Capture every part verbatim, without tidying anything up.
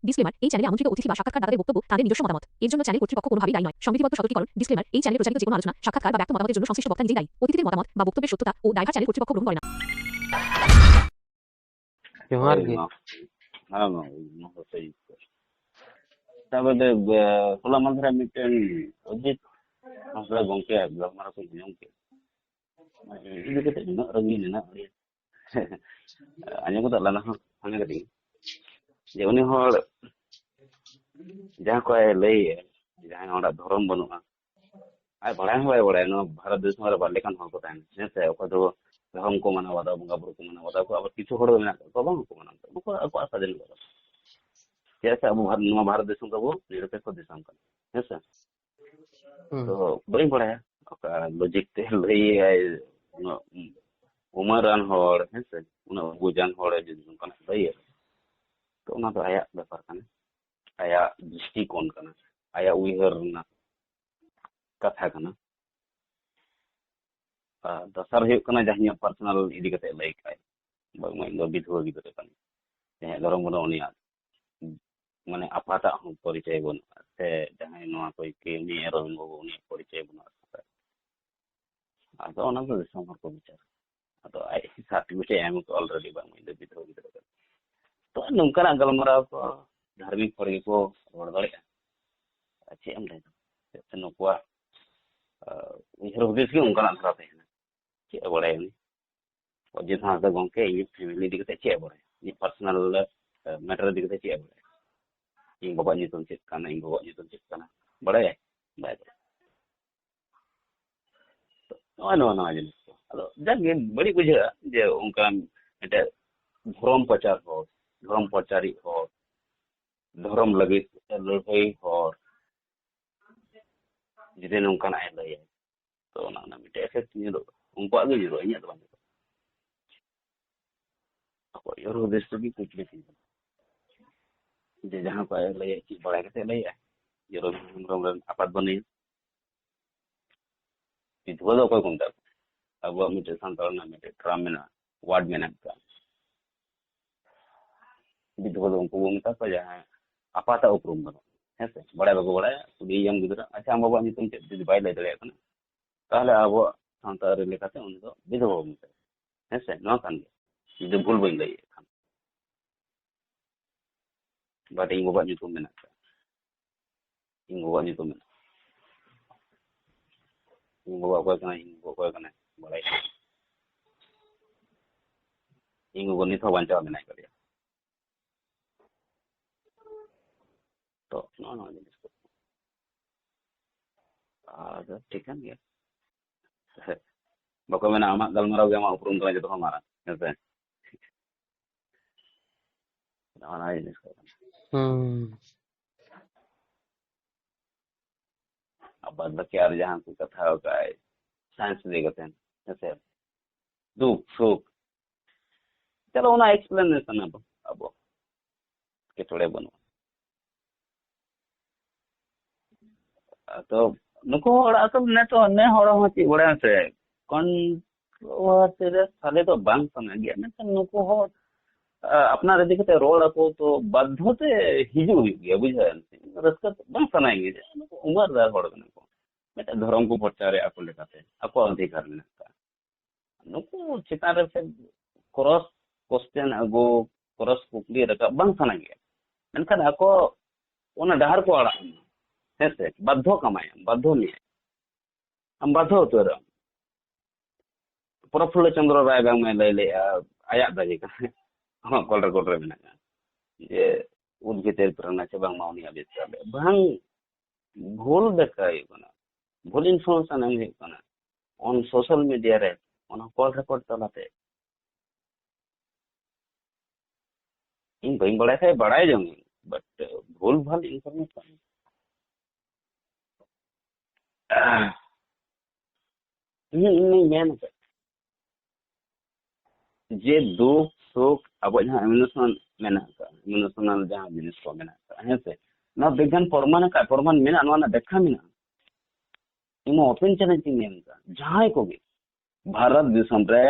Disclaimer: এই চ্যানেলে আমন্ত্রিত অতিথি বা সাক্ষাৎকারদাতাদের বক্তব্য তাদের নিজস্ব মতামত, এর জন্য চ্যানেল কর্তৃপক্ষ কোনোভাবেই দায়ী নয়। সংবিধিবদ্ধ সতর্কীকরণ: ডিসক্লেমার: এই চ্যানেলে প্রচারিত যে কোনো আলোচনা, সাক্ষাৎকার বা ব্যক্ত মতামতের জন্য সংশ্লিষ্ট বক্তা নিজেই দায়ী। অতিথিদের মতামত বা বক্তব্যের সত্যতা ও দায়ভার চ্যানেল কর্তৃপক্ষ গ্রহণ করে না। ᱡᱚᱦᱟᱨ ᱦᱳᱭ, ᱜᱮ᱾ ᱢᱟ᱾ ᱦᱮᱸ, ᱢᱟ, ᱢᱟ, ᱢᱟ, ᱦᱳᱭ, ᱥᱟᱹᱦᱤ ᱠᱟᱛᱷᱟ᱾ ᱛᱟᱯᱚᱨᱮ, ᱮ, ᱦᱚᱞᱟ ᱢᱟᱫᱷᱮᱨ ᱨᱮ ᱢᱤᱫᱴᱮᱱ ᱚᱡᱤᱛ ᱦᱟᱸᱥᱫᱟ ᱜᱚᱢᱠᱮᱭᱟᱜ ᱜᱟᱞᱢᱟᱨᱟᱣ ᱠᱚᱧ ᱟᱸᱡᱚᱢ ᱠᱮᱫ᱾ ᱤᱫᱤ ᱠᱟᱛᱮ ᱱᱩᱱᱟᱹᱜ ᱨᱟᱹᱜᱤ ᱞᱮᱱᱟ, ᱟᱸᱡᱚᱢ ᱠᱟᱛᱮ ᱞᱟᱸᱫᱟ ᱦᱚᱸ ᱥᱟᱱᱟ ᱠᱟᱫᱤᱧᱟ᱾ ᱡᱮ ᱩᱱᱤ ᱦᱚᱲ ᱡᱟᱦᱟᱸ ᱠᱚ ᱞᱟᱹᱭᱮᱫᱼᱟ, ᱡᱟᱦᱟᱸᱭ ᱦᱚᱲᱟᱜ ᱫᱷᱚᱨᱚᱢ ᱵᱟᱹᱱᱩᱜᱼᱟ, ᱟᱡ ᱵᱟᱲᱟᱭ ᱦᱚᱸ ᱵᱟᱭ ᱵᱟᱲᱟᱭᱟ ᱱᱚᱣᱟ ᱵᱷᱟᱨᱚᱛ ᱫᱤᱥᱚᱢ ᱨᱮ ᱵᱟᱨ ᱞᱮᱠᱟᱱ ᱦᱚᱲ ᱠᱚ ᱛᱟᱦᱮᱱᱟ, ᱦᱮᱸ ᱥᱮ? ᱚᱠᱚᱭ ᱫᱚ ᱫᱷᱚᱨᱚᱢ ᱠᱚ ᱢᱟᱱᱟᱣ ᱵᱟᱛᱟᱣᱟ, ᱵᱚᱸᱜᱟ ᱵᱩᱨᱩ ᱠᱚ ᱢᱟᱱᱟᱣ ᱵᱟᱛᱟᱣᱟ, ᱟᱵᱟᱨ ᱠᱤᱪᱷᱩ ᱦᱚᱲ ᱫᱚ ᱢᱮᱱᱟᱜ ᱠᱟᱜ ᱠᱚᱣᱟ ᱵᱟᱝ ᱠᱚ ᱢᱟᱱᱟᱣ ᱵᱟᱛᱟᱣᱟ, ᱩᱱᱠᱩ ᱟᱠᱚᱣᱟᱜ ᱥᱟᱫᱷᱤᱱ ᱠᱟᱱᱟ᱾ ᱪᱮᱫᱟᱜ ᱥᱮ ᱟᱵᱚ ᱵᱷᱟᱨᱚᱛ, ᱱᱚᱣᱟ ᱵᱷᱟᱨᱚᱛ ᱫᱤᱥᱚᱢ ᱛᱟᱵᱚ ᱱᱤᱨᱚᱯᱮᱠᱠᱷᱚ ᱫᱤᱥᱚᱢ ᱠᱟᱱᱟ, ᱦᱮᱸ ᱥᱮ? ᱦᱩᱸ᱾ ᱛᱚ ᱵᱟᱹᱧ ᱵᱟᱲᱟᱭᱟ ᱚᱠᱟ ᱞᱚᱡᱤᱠ ᱛᱮ ᱞᱟᱹᱭᱟᱭ, ᱩᱱᱟᱹᱜ ᱩᱢᱟᱹᱨᱟᱱ ᱦᱚᱲ, ᱦᱮᱸ ᱥᱮ, ᱩᱱᱟᱹᱜ ᱵᱩᱡᱟᱱ ᱦᱚᱲ ᱡᱩᱫᱤ ᱱᱚᱝᱠᱟᱱᱟᱜ ᱞᱟᱹᱭᱟ, ᱛᱚ ᱚᱱᱟ ᱫᱚ ᱟᱭᱟᱜ ᱵᱮᱯᱟᱨ ᱠᱟᱱᱟ, ᱟᱭᱟᱜ ᱫᱨᱤᱥᱴᱤᱠᱳᱱ ᱠᱟᱱᱟ, ᱟᱭᱟᱜ ᱩᱭᱦᱟᱹᱨ ᱨᱮᱱᱟᱜ ᱠᱟᱛᱷᱟ ᱠᱟᱱᱟ᱾ ᱟᱨ ᱫᱚᱥᱟᱨ ᱦᱩᱭᱩᱜ ᱠᱟᱱᱟ, ᱡᱟᱦᱟᱸ ᱤᱧᱟᱹᱜ ᱯᱟᱨᱥᱚᱱᱟᱞ ᱤᱫᱤ ᱠᱟᱛᱮ ᱞᱟᱹᱭ ᱠᱷᱟᱡ, ᱵᱟᱝᱢᱟ ᱤᱧ ᱫᱚ ᱵᱤᱫᱷᱣᱟᱹ ᱜᱤᱫᱽᱨᱟᱹ ᱠᱟᱹᱱᱟᱹᱧ, ᱡᱟᱦᱟᱸᱭᱟᱜ ᱫᱷᱚᱨᱚᱢ ᱵᱟᱹᱱᱩᱜ, ᱩᱱᱤᱭᱟᱜ ᱢᱟᱱᱮ ᱟᱯᱟᱛᱟᱜ ᱦᱚᱸ ᱯᱚᱨᱤᱪᱚᱭ ᱵᱟᱹᱱᱩᱜᱼᱟ, ᱥᱮ ᱡᱟᱦᱟᱸᱭ ᱱᱚᱣᱟ ᱠᱚᱭ ᱠᱤ ᱩᱱᱤ ᱨᱚᱵᱤᱱ ᱵᱟᱹᱵᱩ ᱩᱱᱤᱭᱟᱜ ᱯᱚᱨᱤᱪᱚᱭ ᱵᱟᱹᱱᱩᱜᱼᱟ᱾ ᱟᱫᱚ ᱚᱱᱟ ᱫᱚ ᱫᱤᱥᱚᱢ ᱦᱚᱲ ᱠᱚ ᱵᱤᱪᱟᱹᱨᱟ᱾ ᱟᱫᱚ ᱟᱡ ᱥᱟᱨᱴᱤᱯᱷᱤᱠᱮᱴ ᱮ ᱮᱢ ᱠᱟᱜᱼᱟ ᱚᱞᱨᱮᱰᱤ, ᱵᱟᱝ ᱤᱧ ᱫᱚ ᱵᱤᱫᱷᱣᱟᱹ ᱜᱤᱫᱽᱨᱟᱹ ᱠᱟᱹᱱᱟᱹᱧ᱾ ᱛᱚ ᱱᱚᱝᱠᱟᱱᱟᱜ ᱜᱟᱞᱢᱟᱨᱟᱣ ᱠᱚ ᱫᱷᱟᱨᱢᱤᱠ ᱦᱚᱲ ᱜᱮᱠᱚ ᱨᱚᱲ ᱫᱟᱲᱮᱭᱟᱜᱼᱟ᱾ ᱟᱨ ᱪᱮᱫ ᱮᱢ ᱞᱟᱹᱭᱟ? ᱪᱮᱫ ᱥᱮ ᱱᱩᱠᱩᱣᱟᱜ ᱟᱸ, ᱩᱭᱦᱟᱹᱨ ᱦᱩᱫᱤᱥ ᱜᱮ ᱚᱱᱠᱟᱱᱟᱜ ᱫᱷᱟᱨᱟ ᱛᱟᱦᱮᱱᱟ᱾ ᱪᱮᱫ ᱮ ᱵᱟᱲᱟᱭᱟ ᱩᱱᱤ? ᱚᱡᱤᱛ ᱦᱟᱸᱥᱫᱟ ᱜᱚᱢᱠᱮ ᱤᱧᱟᱹᱜ ᱯᱷᱮᱢᱮᱞᱤ ᱤᱫᱤ ᱠᱟᱛᱮ ᱪᱮᱫ ᱮ ᱵᱟᱲᱟᱭᱟ? ᱤᱧᱟᱹᱜ ᱯᱟᱨᱥᱚᱱᱟᱞ ᱢᱮᱴᱟᱨ ᱤᱫᱤ ᱠᱟᱛᱮ ᱪᱮᱫ ᱮ ᱵᱟᱲᱟᱭᱟ? ᱤᱧ ᱵᱟᱵᱟᱣᱟᱜ ᱧᱩᱛᱩᱢ ᱪᱮᱫ ᱠᱟᱱᱟ, ᱤᱧ ᱜᱚᱜᱚᱣᱟᱜ ᱧᱩᱛᱩᱢ ᱪᱮᱫ ᱠᱟᱱᱟ, ᱵᱟᱲᱟᱭᱟᱭ? ᱵᱟᱭ ᱵᱟᱲᱟᱭᱟ᱾ ᱛᱚ ᱱᱚᱜᱼᱚᱭ ᱱᱚᱣᱟ ᱱᱚᱣᱟ ᱡᱤᱱᱤᱥ ᱠᱚ᱾ ᱟᱫᱚ ᱡᱟᱠ ᱜᱮ ᱵᱟᱹᱲᱤᱡ ᱵᱩᱡᱷᱟᱹᱜᱼᱟ ᱡᱮ ᱚᱱᱠᱟᱱ ᱢᱤᱫᱴᱮᱡ ᱫᱷᱚᱨᱚᱢ ᱯᱨᱚᱪᱟᱨ ᱦᱚᱲ, ᱫᱷᱚᱨᱚᱢ ᱯᱨᱚᱪᱟᱨᱤᱡ ᱦᱚᱲ, ᱫᱷᱚᱨᱚᱢ ᱞᱟᱹᱜᱤᱫ ᱞᱟᱹᱲᱦᱟᱹᱭ ᱦᱚᱲ ᱡᱩᱫᱤ ᱱᱚᱝᱠᱟᱱᱟᱜ ᱮ ᱞᱟᱹᱭᱟ, ᱛᱚ ᱚᱱᱟ ᱨᱮᱱᱟᱜ ᱢᱤᱫᱴᱮᱡ ᱮᱯᱷᱮᱠᱴ ᱧᱩᱨᱩᱜᱼᱟ, ᱩᱱᱠᱩᱣᱟᱜ ᱜᱮ ᱧᱩᱨᱩᱜᱼᱟ, ᱤᱧᱟᱹᱜ ᱫᱚ ᱵᱟᱝ ᱧᱩᱨᱩᱜᱼᱟ᱾ ᱟᱠᱚᱣᱟᱜ ᱩᱭᱦᱟᱹᱨ ᱦᱩᱫᱤᱥ ᱨᱮᱜᱮ ᱠᱩᱠᱞᱤ ᱛᱤᱸᱜᱩᱱᱟ ᱡᱮ ᱡᱟᱦᱟᱸ ᱠᱚ ᱟᱡ ᱞᱟᱹᱭᱟ, ᱪᱮᱫ ᱵᱟᱲᱟᱭ ᱠᱟᱛᱮ ᱞᱟᱹᱭᱟ ᱡᱮ ᱨᱚᱵᱤ ᱦᱮᱢᱵᱨᱚᱢ ᱨᱮᱱ ᱟᱯᱟᱛ ᱵᱟᱹᱱᱩᱭᱟ? ᱵᱤᱫᱷᱣᱟᱹ ᱫᱚ ᱚᱠᱚᱭ ᱠᱚ ᱢᱮᱛᱟ ᱠᱚᱣᱟ? ᱟᱵᱚᱣᱟᱜ ᱢᱤᱫᱴᱮᱡ ᱥᱟᱱᱛᱟᱲ ᱨᱮᱱᱟᱜ ᱢᱤᱫᱴᱮᱡ ᱴᱟᱨᱢ ᱢᱮᱱᱟᱜᱼᱟ, ᱣᱟᱨᱰ ᱢᱮᱱᱟᱜ ᱟᱠᱟᱫᱼᱟ᱾ ᱵᱤᱫᱷᱣᱟᱹ ᱫᱚ ᱩᱱᱠᱩ ᱵᱚᱱ ᱢᱮᱛᱟ ᱠᱚᱣᱟ ᱡᱟᱦᱟᱸᱭ ᱟᱯᱟᱛᱟᱜ ᱩᱯᱨᱩᱢ ᱵᱟᱹᱱᱩᱜᱼᱟ᱾ ᱦᱮᱸ ᱥᱮ? ᱵᱟᱲᱟᱭ ᱵᱟᱠᱚ ᱵᱟᱲᱟᱭᱟ, ᱠᱩᱞᱤᱭᱮᱭᱟᱢ ᱜᱤᱫᱽᱨᱟᱹ, "ᱟᱪᱪᱷᱟ, ᱟᱢ ᱵᱟᱵᱟᱣᱟᱜ ᱧᱩᱛᱩᱢ ᱪᱮᱫ?" ᱡᱩᱫᱤ ᱵᱟᱭ ᱞᱟᱹᱭ ᱫᱟᱲᱮᱭᱟᱜ ᱠᱟᱱᱟ, ᱛᱟᱦᱚᱞᱮ ᱟᱵᱚᱣᱟᱜ ᱥᱟᱶᱛᱟ ᱟᱹᱨᱤ ᱞᱮᱠᱟᱛᱮ ᱩᱱᱤ ᱫᱚ ᱵᱤᱫᱷᱚᱵᱟ ᱵᱚᱱ ᱢᱮᱛᱟᱭᱟ᱾ ᱦᱮᱸ ᱥᱮ? ᱱᱚᱣᱟ ᱠᱟᱱ ᱜᱮᱭᱟ, ᱡᱩᱫᱤ ᱵᱷᱩᱞ ᱵᱟᱹᱧ ᱞᱟᱹᱭᱮᱫ ᱠᱷᱟᱱ᱾ But ᱤᱧ ᱵᱟᱵᱟᱣᱟᱜ ᱧᱩᱛᱩᱢ ᱢᱮᱱᱟᱜ ᱛᱟᱭᱟ, ᱤᱧ ᱜᱚᱜᱚᱣᱟᱜ ᱧᱩᱛᱩᱢ ᱢᱮᱱᱟᱜᱼᱟ, ᱤᱧ ᱵᱟᱵᱟ ᱚᱠᱚᱭ ᱠᱟᱱᱟᱭ, ᱤᱧ ᱜᱚᱜᱚ ᱚᱠᱚᱭ ᱠᱟᱱᱟᱭ, ᱵᱟᱲᱟᱭ ᱠᱟᱱᱟ᱾ ᱤᱧ ᱜᱚᱜᱚ ᱱᱤᱛ ᱦᱚᱸ ᱵᱟᱧᱪᱟᱣ ᱢᱮᱱᱟᱭ ᱠᱟᱫᱮᱭᱟ᱾ ᱛᱚ ᱱᱚᱜᱼᱚ ᱱᱚᱣᱟ ᱡᱤᱱᱤᱥ ᱠᱚ ᱟᱫᱚ ᱴᱷᱤᱠᱟᱹᱱ ᱜᱮᱭᱟ᱾ ᱵᱟᱠᱚ ᱢᱮᱱᱟ, "ᱟᱢᱟᱜ ᱜᱟᱞᱢᱟᱨᱟᱣ ᱜᱮ ᱟᱢᱟᱜ ᱩᱯᱨᱩᱢ ᱠᱟᱱᱟ ᱡᱚᱛᱚ ᱠᱷᱚᱱ ᱢᱟᱨᱟᱝ", ᱦᱮᱸ ᱥᱮ? ᱱᱚᱜᱼᱚ ᱱᱚᱣᱟ ᱡᱤᱱᱤᱥ ᱠᱚ ᱠᱟᱱᱟ᱾ ᱦᱩᱸ᱾ ᱟᱨ ᱵᱟᱫ ᱵᱟᱹᱠᱤ ᱟᱨ ᱡᱟᱦᱟᱸ ᱠᱚ ᱠᱟᱛᱷᱟ ᱟᱠᱟᱫ ᱥᱟᱭᱮᱱᱥ ᱤᱫᱤ ᱠᱟᱛᱮ, ᱦᱮᱸ ᱥᱮ? ᱫᱩᱠ ᱥᱩᱠ, ᱪᱚᱞᱚ, ᱚᱱᱟ ᱮᱠᱥᱯᱞᱮᱱᱮᱥᱚᱱ ᱟᱵᱚ, ᱟᱵᱚ ᱮᱴᱠᱮᱴᱚᱬᱮ ᱵᱟᱹᱱᱩᱜᱼᱟ᱾ ᱟᱫᱚ ᱱᱩᱠᱩ ᱦᱚᱲ ᱟᱥᱚᱞ ᱱᱤᱛᱚᱜ ᱱᱮ ᱦᱚᱲ ᱦᱚᱸ ᱪᱮᱫ ᱵᱟᱲᱟᱭᱟ ᱥᱮ, ᱠᱚᱱᱴᱨᱳᱵᱷᱟᱨᱥᱤ ᱨᱮ ᱥᱟᱞᱮ ᱫᱚ ᱵᱟᱝ ᱥᱟᱱᱟ ᱜᱮᱭᱟ, ᱢᱮᱱᱠᱷᱟᱱ ᱱᱩᱠᱩ ᱦᱚᱲ, ᱟ, ᱟᱯᱱᱟᱨ ᱤᱫᱤ ᱠᱟᱛᱮ ᱨᱚᱲ ᱟᱠᱚ ᱛᱚ ᱵᱟᱫᱽᱫᱷᱚ ᱛᱮ ᱦᱤᱡᱩᱜ ᱦᱩᱭᱩᱜ ᱜᱮᱭᱟ, ᱵᱩᱡᱷᱟᱹᱣ᱾ ᱨᱟᱹᱥᱠᱟᱹ ᱵᱟᱝ ᱥᱟᱱᱟᱭ ᱜᱮᱭᱟ ᱡᱮ ᱱᱩᱠᱩ ᱩᱢᱟᱹᱨ ᱫᱟᱨ ᱦᱚᱲ ᱠᱟᱱᱟ ᱠᱚ, ᱢᱤᱫᱴᱮᱱ ᱫᱷᱚᱨᱚᱢ ᱠᱚ ᱯᱨᱚᱪᱟᱨᱮᱫᱼᱟ ᱟᱠᱚ ᱞᱮᱠᱟᱛᱮ, ᱟᱠᱚᱣᱟᱜ ᱚᱫᱷᱤᱠᱟᱨ ᱢᱮᱱᱟᱜ ᱟᱠᱟᱫ᱾ ᱱᱩᱠᱩ ᱪᱮᱛᱟᱱ ᱨᱮ ᱥᱮ ᱠᱨᱚᱥ ᱠᱚᱥᱪᱮᱱ ᱟᱹᱜᱩ, ᱠᱨᱚᱥ ᱠᱩᱠᱞᱤ ᱨᱟᱠᱟᱵ ᱵᱟᱝ ᱥᱟᱱᱟ ᱜᱮᱭᱟ, ᱢᱮᱱᱠᱷᱟᱱ ᱟᱠᱚ ᱚᱱᱟ ᱰᱟᱦᱟᱨ ᱠᱚ ᱟᱲᱟᱜ ᱟᱢᱟ᱾ ᱦᱮᱸ ᱥᱮ? ᱵᱟᱫᱽᱫᱷᱚ ᱠᱟᱢᱟᱭᱟ, ᱵᱟᱫᱽᱫᱷᱚ ᱢᱮᱭᱟ, ᱟᱢ ᱵᱟᱫᱽᱫᱷᱚ ᱩᱛᱟᱹᱨᱚᱜ ᱟᱢ᱾ ᱯᱨᱚᱯᱷᱩᱞᱞᱚ ᱪᱚᱸᱫᱽᱨᱚ ᱨᱟᱭ ᱵᱟᱝᱢᱟᱭ ᱞᱟᱹᱭ ᱞᱮᱫᱼᱟ, ᱟᱭᱟᱜ ᱫᱟᱹᱵᱤ ᱠᱟᱱᱟ, ᱟᱢᱟᱜ ᱠᱚᱞ ᱨᱮᱠᱚᱨᱰ ᱨᱮ ᱢᱮᱱᱟᱜᱼᱟ, ᱡᱮ ᱩᱫ ᱵᱷᱤᱛᱟᱹᱨ ᱯᱨᱮᱨᱚᱱᱟ ᱪᱮ ᱵᱟᱝᱢᱟ ᱩᱱᱤᱭᱟᱜ ᱵᱤᱪᱟᱨ ᱨᱮ ᱵᱟᱝ, ᱵᱷᱩᱞ ᱫᱮᱠᱷᱟᱣ ᱦᱩᱭᱩᱜ ᱠᱟᱱᱟ, ᱵᱷᱩᱞ ᱤᱱᱯᱷᱚᱨᱢᱮᱥᱚᱱ ᱮᱢ ᱦᱩᱭᱩᱜ ᱠᱟᱱᱟ ᱚᱱ ᱥᱳᱥᱟᱞ ᱢᱤᱰᱤᱭᱟ ᱨᱮ, ᱚᱱᱟ ᱠᱚᱞ ᱨᱮᱠᱚᱨᱰ ᱛᱟᱞᱟᱛᱮ᱾ ᱤᱧ ᱵᱟᱹᱧ ᱵᱟᱲᱟᱭ ᱠᱷᱟᱡ ᱵᱟᱲᱟᱭ ᱡᱚᱝ ᱤᱧ, but ᱵᱷᱩᱞ ᱵᱷᱟᱞ ᱤᱱᱯᱷᱚᱨᱢᱮᱥᱚᱱ ᱤᱧ, ᱤᱧᱤᱧ ᱢᱮᱱ ᱟᱠᱟᱫ ᱡᱮ ᱫᱩᱠ ᱥᱩᱠ ᱟᱵᱚᱣᱟᱜ ᱡᱟᱦᱟᱸ ᱤᱢᱳᱥᱚᱱᱟᱞ ᱢᱮᱱᱟᱜ ᱟᱠᱟᱫ, ᱤᱢᱳᱥᱚᱱᱟᱞ ᱡᱟᱦᱟᱸ ᱡᱤᱱᱤᱥ ᱠᱚ ᱢᱮᱱᱟᱜ ᱟᱠᱟᱫ, ᱦᱮᱸ ᱥᱮ, ᱱᱚᱣᱟ ᱵᱤᱜᱽᱜᱟᱱ ᱯᱨᱚᱢᱟᱱ ᱟᱠᱟᱫ, ᱯᱨᱚᱢᱟᱱ ᱢᱮᱱᱟᱜᱼᱟ, ᱱᱚᱣᱟ ᱨᱮᱱᱟᱜ ᱵᱮᱠᱠᱷᱟ ᱢᱮᱱᱟᱜᱼᱟ᱾ ᱤᱧ ᱢᱟ ᱳᱯᱮᱱ ᱪᱮᱞᱮᱧᱡᱽ ᱤᱧ ᱮᱢ ᱟᱠᱟᱫ, ᱡᱟᱦᱟᱸᱭ ᱠᱚᱜᱮ ᱵᱷᱟᱨᱚᱛ ᱫᱤᱥᱚᱢ ᱨᱮ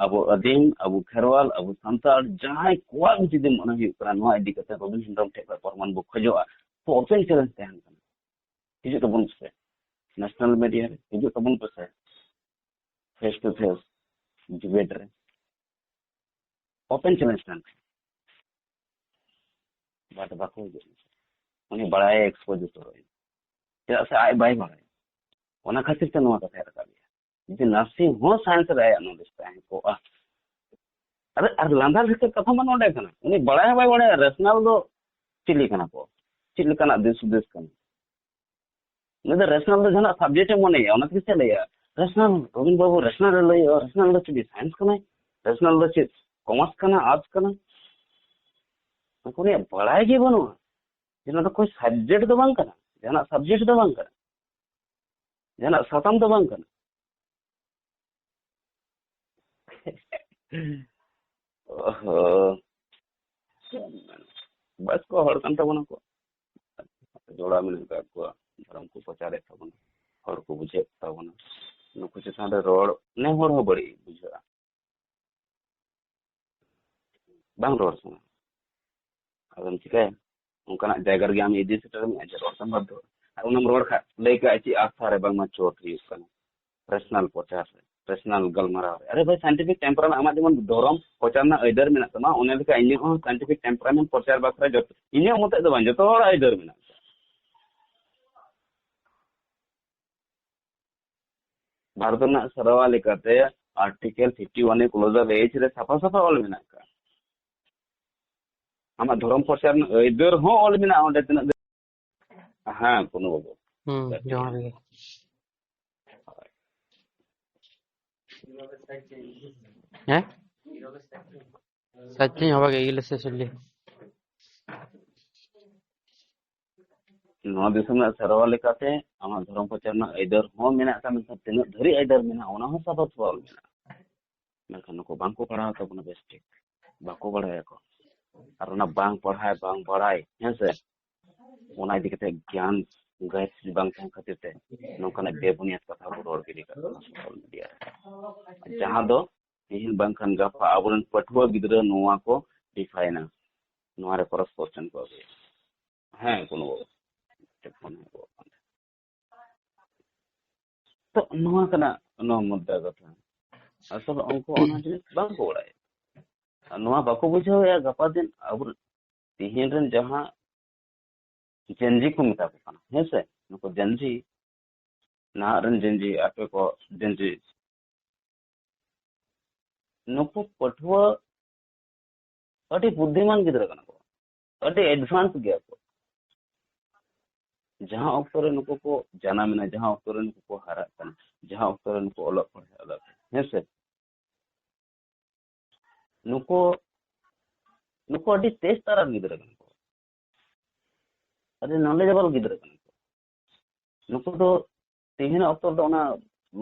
ᱟᱵᱚ ᱟᱹᱫᱤᱢ, ᱟᱵᱚ ᱠᱷᱮᱨᱣᱟᱞ, ᱟᱵᱚ ᱥᱟᱱᱛᱟᱲ ᱡᱟᱦᱟᱸᱭ ᱠᱚᱣᱟᱜ ᱜᱮ ᱡᱩᱫᱤ ᱢᱚᱱᱮ ᱦᱩᱭᱩᱜ ᱠᱟᱱᱟ, ᱱᱚᱣᱟ ᱤᱫᱤ ᱠᱟᱛᱮ ᱨᱚᱵᱤᱱ ᱦᱮᱢᱵᱨᱚᱢ ᱴᱷᱮᱱ ᱠᱷᱚᱱ ᱯᱨᱚᱢᱟᱱ ᱵᱚ ᱠᱷᱚᱡᱚᱜᱼᱟ, ᱛᱚ open challenge ᱛᱟᱦᱮᱱ ᱠᱟᱱᱟ, ᱦᱤᱡᱩᱜ ᱛᱟᱵᱚᱱ ᱯᱮᱥᱮ, ᱱᱮᱥᱱᱟᱞ ᱢᱤᱰᱤᱭᱟ ᱨᱮ ᱦᱤᱡᱩᱜ ᱛᱟᱵᱚᱱ ᱯᱮᱥᱮ, face to face debate ᱨᱮ, open challenge ᱛᱟᱦᱮᱱ ᱠᱟᱱᱟ᱾ But ᱵᱟᱠᱚ ᱦᱤᱡᱩᱜ ᱠᱟᱱᱟ᱾ ᱩᱱᱤ ᱵᱟᱲᱟᱭᱟ expose ᱩᱛᱟᱹᱨᱚᱜ ᱟᱭ, ᱪᱮᱫᱟᱜ ᱥᱮ ᱟᱡ ᱵᱟᱭ ᱵᱟᱲᱟᱭᱟ, ᱚᱱᱟ ᱠᱷᱟᱹᱛᱤᱨ ᱛᱮ ᱱᱚᱣᱟ ᱠᱟᱛᱷᱟᱭ ᱨᱟᱠᱟᱵ ᱮᱫᱟ᱾ ᱡᱩᱫᱤ ᱱᱟᱥᱮ ᱦᱚᱸ science ᱨᱮ ᱟᱭᱟᱜ knowledge ᱛᱟᱦᱮᱸ ᱠᱚᱜᱼᱟ᱾ ᱟᱨ, ᱟᱨ ᱞᱟᱸᱫᱟ ᱞᱮᱠᱟ ᱠᱟᱛᱷᱟ ᱢᱟ ᱱᱚᱰᱮ ᱠᱟᱱᱟ, ᱩᱱᱤ ᱵᱟᱲᱟᱭ ᱦᱚᱸ ᱵᱟᱭ ᱵᱟᱲᱟᱭᱟ ᱨᱮᱥᱱᱟᱞ ᱫᱚ ᱪᱤᱞᱤ ᱠᱟᱱᱟ ᱠᱚ, ᱪᱮᱫ ᱞᱮᱠᱟᱱᱟᱜ ᱫᱤᱥ ᱦᱩᱫᱤᱥ ᱠᱟᱱᱟ᱾ ᱩᱱᱤ ᱫᱚ ᱨᱮᱥᱱᱟᱞ ᱫᱚ ᱡᱟᱦᱟᱱᱟᱜ subject ᱮ ᱢᱚᱱᱮᱭᱟ, ᱚᱱᱟ ᱛᱮᱜᱮ ᱥᱮ ᱞᱟᱹᱭᱟ ᱨᱮᱥᱱᱟᱞ᱾ ᱨᱚᱵᱤᱱ ᱵᱟᱵᱩ ᱨᱮᱥᱱᱟᱞ ᱮ ᱞᱟᱹᱭᱮᱜᱼᱟ, ᱨᱮᱥᱱᱟᱞ ᱫᱚ ᱪᱮᱫ science ᱠᱟᱱᱟᱭ? ᱨᱮᱥᱱᱟᱞ ᱫᱚ ᱪᱮᱫ commerce ᱠᱟᱱᱟ, arts ᱠᱟᱱᱟ? ᱩᱱᱤᱭᱟᱜ ᱵᱟᱲᱟᱭ ᱜᱮ ᱵᱟᱹᱱᱩᱜᱼᱟ ᱡᱮ ᱱᱚᱣᱟ ᱫᱚ ᱠᱳᱱᱳ subject ᱫᱚ ᱵᱟᱝ ᱠᱟᱱᱟ, ᱡᱟᱦᱟᱱᱟᱜ subject ᱫᱚ ᱵᱟᱝ ᱠᱟᱱᱟ, ᱡᱟᱦᱟᱱᱟᱜ ᱥᱟᱛᱟᱢ ᱫᱚ ᱵᱟᱝ ᱠᱟᱱᱟ᱾ ᱚᱦᱚ᱾ ᱵᱟᱥ ᱠᱚ ᱦᱚᱲ ᱠᱟᱱ ᱛᱟᱵᱚᱱᱟ ᱠᱚ, ᱡᱚᱲᱟᱣ ᱢᱮᱱᱟᱜ ᱟᱠᱟᱫ ᱠᱚᱣᱟ, ᱫᱷᱚᱨᱚᱢ ᱠᱚ ᱯᱨᱚᱪᱟᱨᱮᱫ ᱛᱟᱵᱚᱱᱟ, ᱦᱚᱲ ᱠᱚ ᱵᱩᱡᱷᱟᱹᱣᱮᱫ ᱛᱟᱵᱚᱱᱟ᱾ ᱱᱩᱠᱩ ᱪᱮᱛᱟᱱ ᱨᱮ ᱨᱚᱲ ᱱᱮ ᱦᱚᱲ ᱦᱚᱸ ᱵᱟᱹᱲᱤᱡ ᱵᱩᱡᱷᱟᱹᱜᱼᱟ, ᱵᱟᱝ ᱨᱚᱲ ᱥᱟᱱᱟ᱾ ᱟᱫᱚᱢ ᱪᱤᱠᱟᱹᱭᱟ? ᱚᱱᱠᱟᱱᱟᱜ ᱡᱟᱭᱜᱟ ᱨᱮᱜᱮ ᱟᱢ ᱤᱫᱤ ᱥᱮᱴᱮᱨ ᱢᱮᱭᱟ ᱡᱮ ᱨᱚᱲ ᱛᱮᱢ ᱵᱟᱫᱽᱫᱷᱚ᱾ ᱟᱨ ᱚᱱᱟᱢ ᱨᱚᱲ ᱠᱷᱟᱡ, ᱞᱟᱹᱭ ᱠᱟᱜᱼᱟ ᱪᱮᱫ ᱟᱥᱛᱷᱟ ᱨᱮ ᱵᱟᱝᱢᱟ ᱪᱳᱴ ᱦᱩᱭᱩᱜ ᱠᱟᱱᱟ, ᱨᱮᱥᱱᱟᱞ ᱯᱨᱚᱪᱟᱨ ᱨᱮ, ᱨᱮᱥᱱᱟᱞ ᱜᱟᱞᱢᱟᱨᱟᱣ ᱨᱮ᱾ ᱟᱨᱮ ᱵᱷᱟᱭ, scientific temperament, ᱟᱢᱟᱜ ᱡᱮᱢᱚᱱ ᱫᱷᱚᱨᱚᱢ ᱯᱨᱚᱪᱟᱨ ᱨᱮᱱᱟᱜ ᱟᱹᱭᱫᱟᱹᱨ ᱢᱮᱱᱟᱜ ᱛᱟᱢᱟ, ᱚᱱᱟ ᱞᱮᱠᱟ ᱤᱧᱟᱹᱜ ᱦᱚᱸ scientific temperament ᱯᱨᱚᱪᱟᱨ ᱵᱟᱠᱷᱨᱟ ᱡᱚᱛᱚ, ᱤᱧᱟᱹᱜ ᱢᱚᱛᱚᱡ ᱫᱚ ᱵᱟᱝ, ᱡᱚᱛᱚ ᱦᱚᱲᱟᱜ ᱟᱹᱭᱫᱟᱹᱨ ᱢᱮᱱᱟᱜ ᱛᱟᱢᱟ᱾ ᱵᱷᱟᱨᱚᱛ ᱨᱮᱱᱟᱜ ᱥᱮᱨᱣᱟ ᱞᱮᱠᱟᱛᱮ Article fifty one A clause of H ᱨᱮ ᱥᱟᱯᱷᱟ ᱥᱟᱯᱷᱟ ᱚᱞ ᱢᱮᱱᱟᱜ ᱟᱠᱟᱫ᱾ ᱟᱢᱟᱜ ᱫᱷᱚᱨᱚᱢ ᱯᱨᱚᱪᱟᱨ ᱨᱮᱱᱟᱜ ᱟᱹᱭᱫᱟᱹᱨ ᱦᱚᱸ ᱚᱞ ᱢᱮᱱᱟᱜᱼᱟ ᱚᱸᱰᱮ, ᱛᱤᱱᱟᱹᱜ ᱫᱤᱱ᱾ ᱦᱮᱸ, ᱠᱩᱱᱩ ᱵᱟᱹᱵᱩ᱾ ᱦᱩᱸ, ᱡᱚᱦᱟᱨ ᱜᱮ᱾ ᱦᱮᱸ? ᱥᱟᱪᱪᱷᱟᱧ ᱦᱚᱵᱟ ᱜᱮ, ᱤᱭᱟᱹ ᱞᱮᱥᱮ ᱥᱩᱞᱞᱤ᱾ ᱱᱚᱣᱟ ᱫᱤᱥᱚᱢ ᱨᱮᱱᱟᱜ ᱥᱮᱨᱣᱟ ᱞᱮᱠᱟᱛᱮ ᱟᱢᱟᱜ ᱫᱷᱚᱨᱚᱢ ᱯᱨᱚᱪᱟᱨ ᱨᱮᱱᱟᱜ ᱟᱹᱭᱫᱟᱹᱨ ᱦᱚᱸ ᱢᱮᱱᱟᱜ ᱟᱠᱟᱫ, ᱢᱮᱱᱠᱷᱟᱱ ᱛᱤᱱᱟᱹᱜ ᱫᱷᱟᱹᱨᱤᱡ ᱟᱹᱭᱫᱟᱹᱨ ᱢᱮᱱᱟᱜᱼᱟ, ᱚᱱᱟ ᱦᱚᱸ ᱥᱟᱯᱷᱟ ᱥᱟᱯᱷᱟ ᱚᱞ ᱢᱮᱱᱟᱜᱼᱟ᱾ ᱢᱮᱱᱠᱷᱟᱱ ᱱᱩᱠᱩ ᱵᱟᱝ ᱠᱚ ᱯᱟᱲᱦᱟᱣ ᱛᱟᱵᱚᱱᱟ ᱵᱮᱥ ᱴᱷᱤᱠ, ᱵᱟᱠᱚ ᱵᱟᱲᱟᱭᱟᱠᱚ᱾ ᱟᱨ ᱚᱱᱟ ᱵᱟᱝ ᱯᱟᱲᱦᱟᱣ, ᱵᱟᱝ ᱵᱟᱲᱟᱭ, ᱦᱮᱸ ᱥᱮ, ᱚᱱᱟ ᱤᱫᱤ ᱠᱟᱛᱮ ᱜᱮᱭᱟᱱ ᱜᱟᱹᱭᱤᱰ ᱵᱟᱝ ᱛᱟᱦᱮᱸ ᱠᱷᱟᱹᱛᱤᱨ ᱛᱮ ᱱᱚᱝᱠᱟᱱᱟᱜ ᱵᱮᱵᱩᱱᱤᱭᱟᱫ ᱠᱟᱛᱷᱟ ᱠᱚ ᱨᱚᱲ ᱜᱤᱰᱤ ᱠᱟᱜ ᱠᱟᱱᱟ ᱥᱳᱥᱟᱞ ᱢᱤᱰᱤᱭᱟ ᱨᱮ, ᱡᱟᱦᱟᱸ ᱫᱚ ᱛᱮᱦᱮᱧ ᱵᱟᱝᱠᱷᱟᱱ ᱜᱟᱯᱟ ᱟᱵᱚᱨᱮᱱ ᱯᱟᱹᱴᱷᱩᱣᱟᱹ ᱜᱤᱫᱽᱨᱟᱹ ᱱᱚᱣᱟ ᱠᱚ ᱰᱤᱯᱷᱟᱭᱤᱱᱟ, ᱱᱚᱣᱟ ᱨᱮ ᱠᱷᱚᱨᱚᱪ ᱠᱚᱥᱪᱮᱱ ᱠᱚ ᱟᱹᱜᱩᱭᱟ᱾ ᱦᱮᱸ, ᱠᱳᱱᱳ ᱵᱟᱵᱚᱛ᱾ ᱴᱷᱤᱠ, ᱯᱷᱳᱱ ᱦᱮᱡ ᱜᱚᱫ ᱠᱟᱱ ᱛᱟᱦᱮᱸᱫ᱾ ᱛᱚ ᱱᱚᱣᱟ ᱠᱟᱱᱟ ᱱᱚᱣᱟ ᱢᱩᱫᱽᱫᱟ ᱠᱟᱛᱷᱟ᱾ ᱟᱥᱚᱞ ᱩᱱᱠᱩ ᱚᱱᱟ ᱡᱤᱱᱤᱥ ᱵᱟᱝ ᱠᱚ ᱵᱟᱲᱟᱭᱟ᱾ ᱟᱨ ᱱᱚᱣᱟ ᱵᱟᱠᱚ ᱵᱩᱡᱷᱟᱹᱣᱮᱫᱼᱟ, ᱜᱟᱯᱟ ᱫᱤᱱ ᱟᱵᱚ ᱛᱤᱦᱤᱧ ᱨᱮᱱ ᱡᱟᱦᱟᱸ ᱡᱮᱱᱡᱤ ᱠᱚ ᱢᱮᱛᱟ ᱠᱚ ᱠᱟᱱᱟ, ᱦᱮᱸ ᱥᱮ? ᱱᱩᱠᱩ ᱡᱮᱱᱡᱤ, ᱱᱟᱦᱟᱜ ᱨᱮᱱ ᱡᱮᱱᱡᱤ, ᱟᱯᱮ ᱠᱚ ᱡᱮᱱᱡᱤ, ᱱᱩᱠᱩ ᱯᱟᱹᱴᱷᱩᱣᱟᱹ ᱟᱹᱰᱤ ᱵᱩᱫᱽᱫᱷᱤᱢᱟᱱ ᱜᱤᱫᱽᱨᱟᱹ ᱠᱟᱱᱟ ᱠᱚ, ᱟᱹᱰᱤ ᱮᱰᱵᱷᱟᱱᱥ ᱜᱮᱭᱟ ᱠᱚ᱾ ᱡᱟᱦᱟᱸ ᱚᱠᱛᱚ ᱨᱮ ᱱᱩᱠᱩ ᱠᱚ ᱡᱟᱱᱟᱢ ᱮᱱᱟ, ᱡᱟᱦᱟᱸ ᱚᱠᱛᱚ ᱨᱮ ᱱᱩᱠᱩ ᱠᱚ ᱦᱟᱨᱟᱜ ᱠᱟᱱᱟ, ᱡᱟᱦᱟᱸ ᱚᱠᱛᱚ ᱨᱮ ᱱᱩᱠᱩ ᱚᱞᱚᱜ ᱯᱟᱲᱦᱟᱜ ᱮᱫᱟ ᱠᱚ, ᱦᱮᱸ ᱥᱮ? ᱱᱩᱠᱩ, ᱱᱩᱠᱩ ᱟᱹᱰᱤ ᱛᱮᱡᱽ ᱛᱟᱨᱟᱨ ᱜᱤᱫᱽᱨᱟᱹ ᱠᱟᱱᱟ ᱠᱚ, ᱟᱹᱰᱤ ᱱᱚᱞᱮᱡᱮᱵᱚᱞ ᱜᱤᱫᱽᱨᱟᱹ ᱠᱟᱱᱟ ᱠᱚ᱾ ᱱᱩᱠᱩ ᱫᱚ ᱛᱮᱦᱮᱧᱟᱜ ᱚᱠᱛᱚ ᱨᱮᱫᱚ ᱚᱱᱟ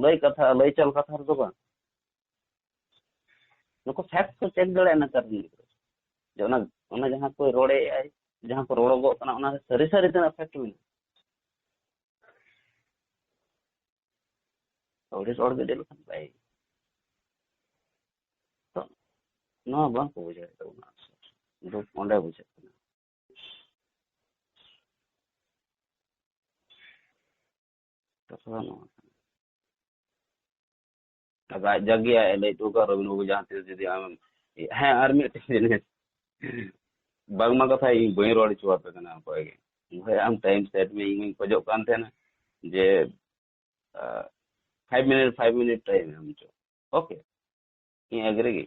ᱞᱟᱹᱭ ᱠᱟᱛᱷᱟ, ᱞᱟᱹᱭ ᱪᱟᱞ ᱠᱟᱛᱷᱟ ᱨᱮᱫᱚ ᱵᱟᱝ, ᱱᱩᱠᱩ ᱯᱷᱮᱠᱴ ᱠᱚ ᱪᱮᱠ ᱫᱟᱲᱮᱭᱟᱜᱼᱟ ᱱᱮᱛᱟᱨ ᱨᱮᱱ ᱜᱤᱫᱽᱨᱟᱹ, ᱡᱮ ᱚᱱᱟ, ᱚᱱᱟ ᱡᱟᱦᱟᱸ ᱠᱚ ᱨᱚᱲᱮᱫᱼᱟᱭ, ᱡᱟᱦᱟᱸ ᱠᱚ ᱨᱚᱲᱚᱜᱚᱜ ᱠᱟᱱᱟ, ᱚᱱᱟ ᱨᱮ ᱥᱟᱹᱨᱤ ᱥᱟᱹᱨᱤ ᱛᱤᱱᱟᱹᱜ ᱯᱷᱮᱠᱴ ᱢᱮᱱᱟᱜᱼᱟ᱾ ᱟᱹᱣᱲᱤ ᱨᱚᱲ ᱜᱤᱰᱤ ᱞᱮᱠᱷᱟᱱ ᱵᱟᱭ, ᱛᱚ ᱱᱚᱣᱟ ᱵᱟᱝ ᱠᱚ ᱵᱩᱡᱷᱟᱹᱣᱮᱫ ᱛᱟᱵᱚᱱᱟ᱾ ᱫᱩᱠ ᱚᱸᱰᱮ ᱵᱩᱡᱷᱟᱹᱜ ᱠᱟᱱᱟ᱾ ᱠᱟᱛᱷᱟ ᱫᱚ ᱱᱚᱣᱟ ᱠᱟᱱᱟ᱾ ᱟᱫᱚ ᱟᱡ ᱡᱟᱜᱮ ᱟᱡ ᱮ ᱞᱟᱹᱭ ᱦᱚᱴᱚ ᱠᱟᱜ, ᱨᱚᱵᱤᱱ ᱵᱟᱵᱩ, ᱡᱟᱦᱟᱸ ᱛᱤᱥ ᱡᱩᱫᱤ ᱟᱢ, ᱦᱮᱸ, ᱟᱨ ᱢᱤᱫᱴᱮᱱ ᱡᱤᱱᱤᱥ, ᱵᱟᱝᱢᱟ ᱠᱟᱛᱷᱟ ᱤᱧ ᱵᱟᱹᱧ ᱨᱚᱲ ᱦᱚᱪᱚ ᱟᱯᱮ ᱠᱟᱱᱟ ᱚᱠᱚᱭ ᱜᱮ᱾ ᱵᱷᱟᱭ, ᱟᱢ ᱴᱟᱭᱤᱢ ᱥᱮᱴ ᱢᱮ, ᱤᱧ ᱢᱟᱧ ᱠᱷᱚᱡᱚᱜ ᱠᱟᱱ ᱛᱟᱦᱮᱱᱟ ᱡᱮ, five minute, five minute time ᱮᱢ ᱦᱚᱪᱚ᱾ ᱳᱠᱮ, ᱤᱧ ᱮᱜᱽᱨᱤ ᱜᱮ᱾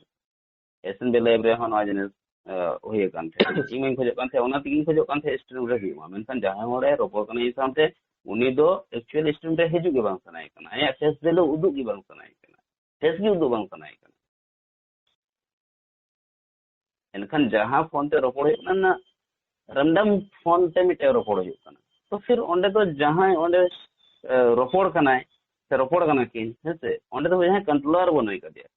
ᱮᱥ ᱮᱱ ᱵᱤ ᱞᱟᱭᱤᱵᱷ ᱨᱮᱦᱚᱸ ᱱᱚᱣᱟ ᱡᱤᱱᱤᱥ, ᱟ, ᱦᱩᱭ ᱟᱠᱟᱱ ᱛᱟᱦᱮᱸᱫ᱾ ᱤᱧ ᱢᱟᱧ ᱠᱷᱚᱡᱚᱜ ᱠᱟᱱ ᱛᱟᱦᱮᱸᱫ, ᱚᱱᱟ ᱛᱮᱜᱤᱧ ᱠᱷᱚᱡᱚᱜ ᱠᱟᱱ ᱛᱟᱦᱮᱸᱫ ᱥᱴᱨᱤᱢ ᱨᱮ ᱦᱩᱭᱩᱜ ᱢᱟ, ᱢᱮᱱᱠᱷᱟᱱ ᱡᱟᱦᱟᱸᱭ ᱦᱚᱲᱮ ᱨᱚᱯᱚᱲ ᱠᱟᱱᱟ ᱤᱧ ᱥᱟᱶᱛᱮ, ᱩᱱᱤ ᱫᱚ ᱮᱠᱪᱩᱭᱮᱞ ᱥᱴᱨᱤᱢ ᱨᱮ ᱦᱤᱡᱩᱜ ᱜᱮ ᱵᱟᱝ ᱥᱟᱱᱟᱭᱮ ᱠᱟᱱᱟ, ᱟᱭᱟᱜ ᱯᱷᱮᱥ ᱵᱷᱮᱞᱩ ᱩᱫᱩᱜ ᱜᱮ ᱵᱟᱝ ᱥᱟᱱᱟᱭᱮ ᱠᱟᱱᱟ, ᱯᱷᱮᱥ ᱜᱮ ᱩᱫᱩᱜ ᱵᱟᱝ ᱥᱟᱱᱟᱭᱮ ᱠᱟᱱᱟ᱾ ᱮᱱᱠᱷᱟᱱ ᱡᱟᱦᱟᱸ ᱯᱷᱳᱱ ᱛᱮ ᱨᱚᱯᱚᱲ ᱦᱩᱭᱩᱜ ᱠᱟᱱᱟ, ᱨᱮᱱᱰᱚᱢ ᱯᱷᱳᱱ ᱛᱮ ᱢᱤᱫᱴᱮᱱ ᱨᱚᱯᱚᱲ ᱦᱩᱭᱩᱜ ᱠᱟᱱᱟ, ᱛᱚ ᱯᱷᱤᱨ ᱚᱸᱰᱮ ᱫᱚ ᱡᱟᱦᱟᱸᱭ ᱚᱸᱰᱮ, ᱮ, ᱨᱚᱯᱚᱲ ᱠᱟᱱᱟᱭ ᱥᱮ ᱨᱚᱯᱚᱲ ᱠᱟᱱᱟ ᱠᱤᱱ, ᱦᱮᱸ ᱥᱮ, ᱚᱸᱰᱮ ᱫᱚ ᱡᱟᱦᱟᱸᱭ ᱠᱚᱱᱴᱨᱳᱞᱟᱨ ᱵᱟᱹᱱᱩᱭ ᱠᱟᱫᱮᱭᱟ᱾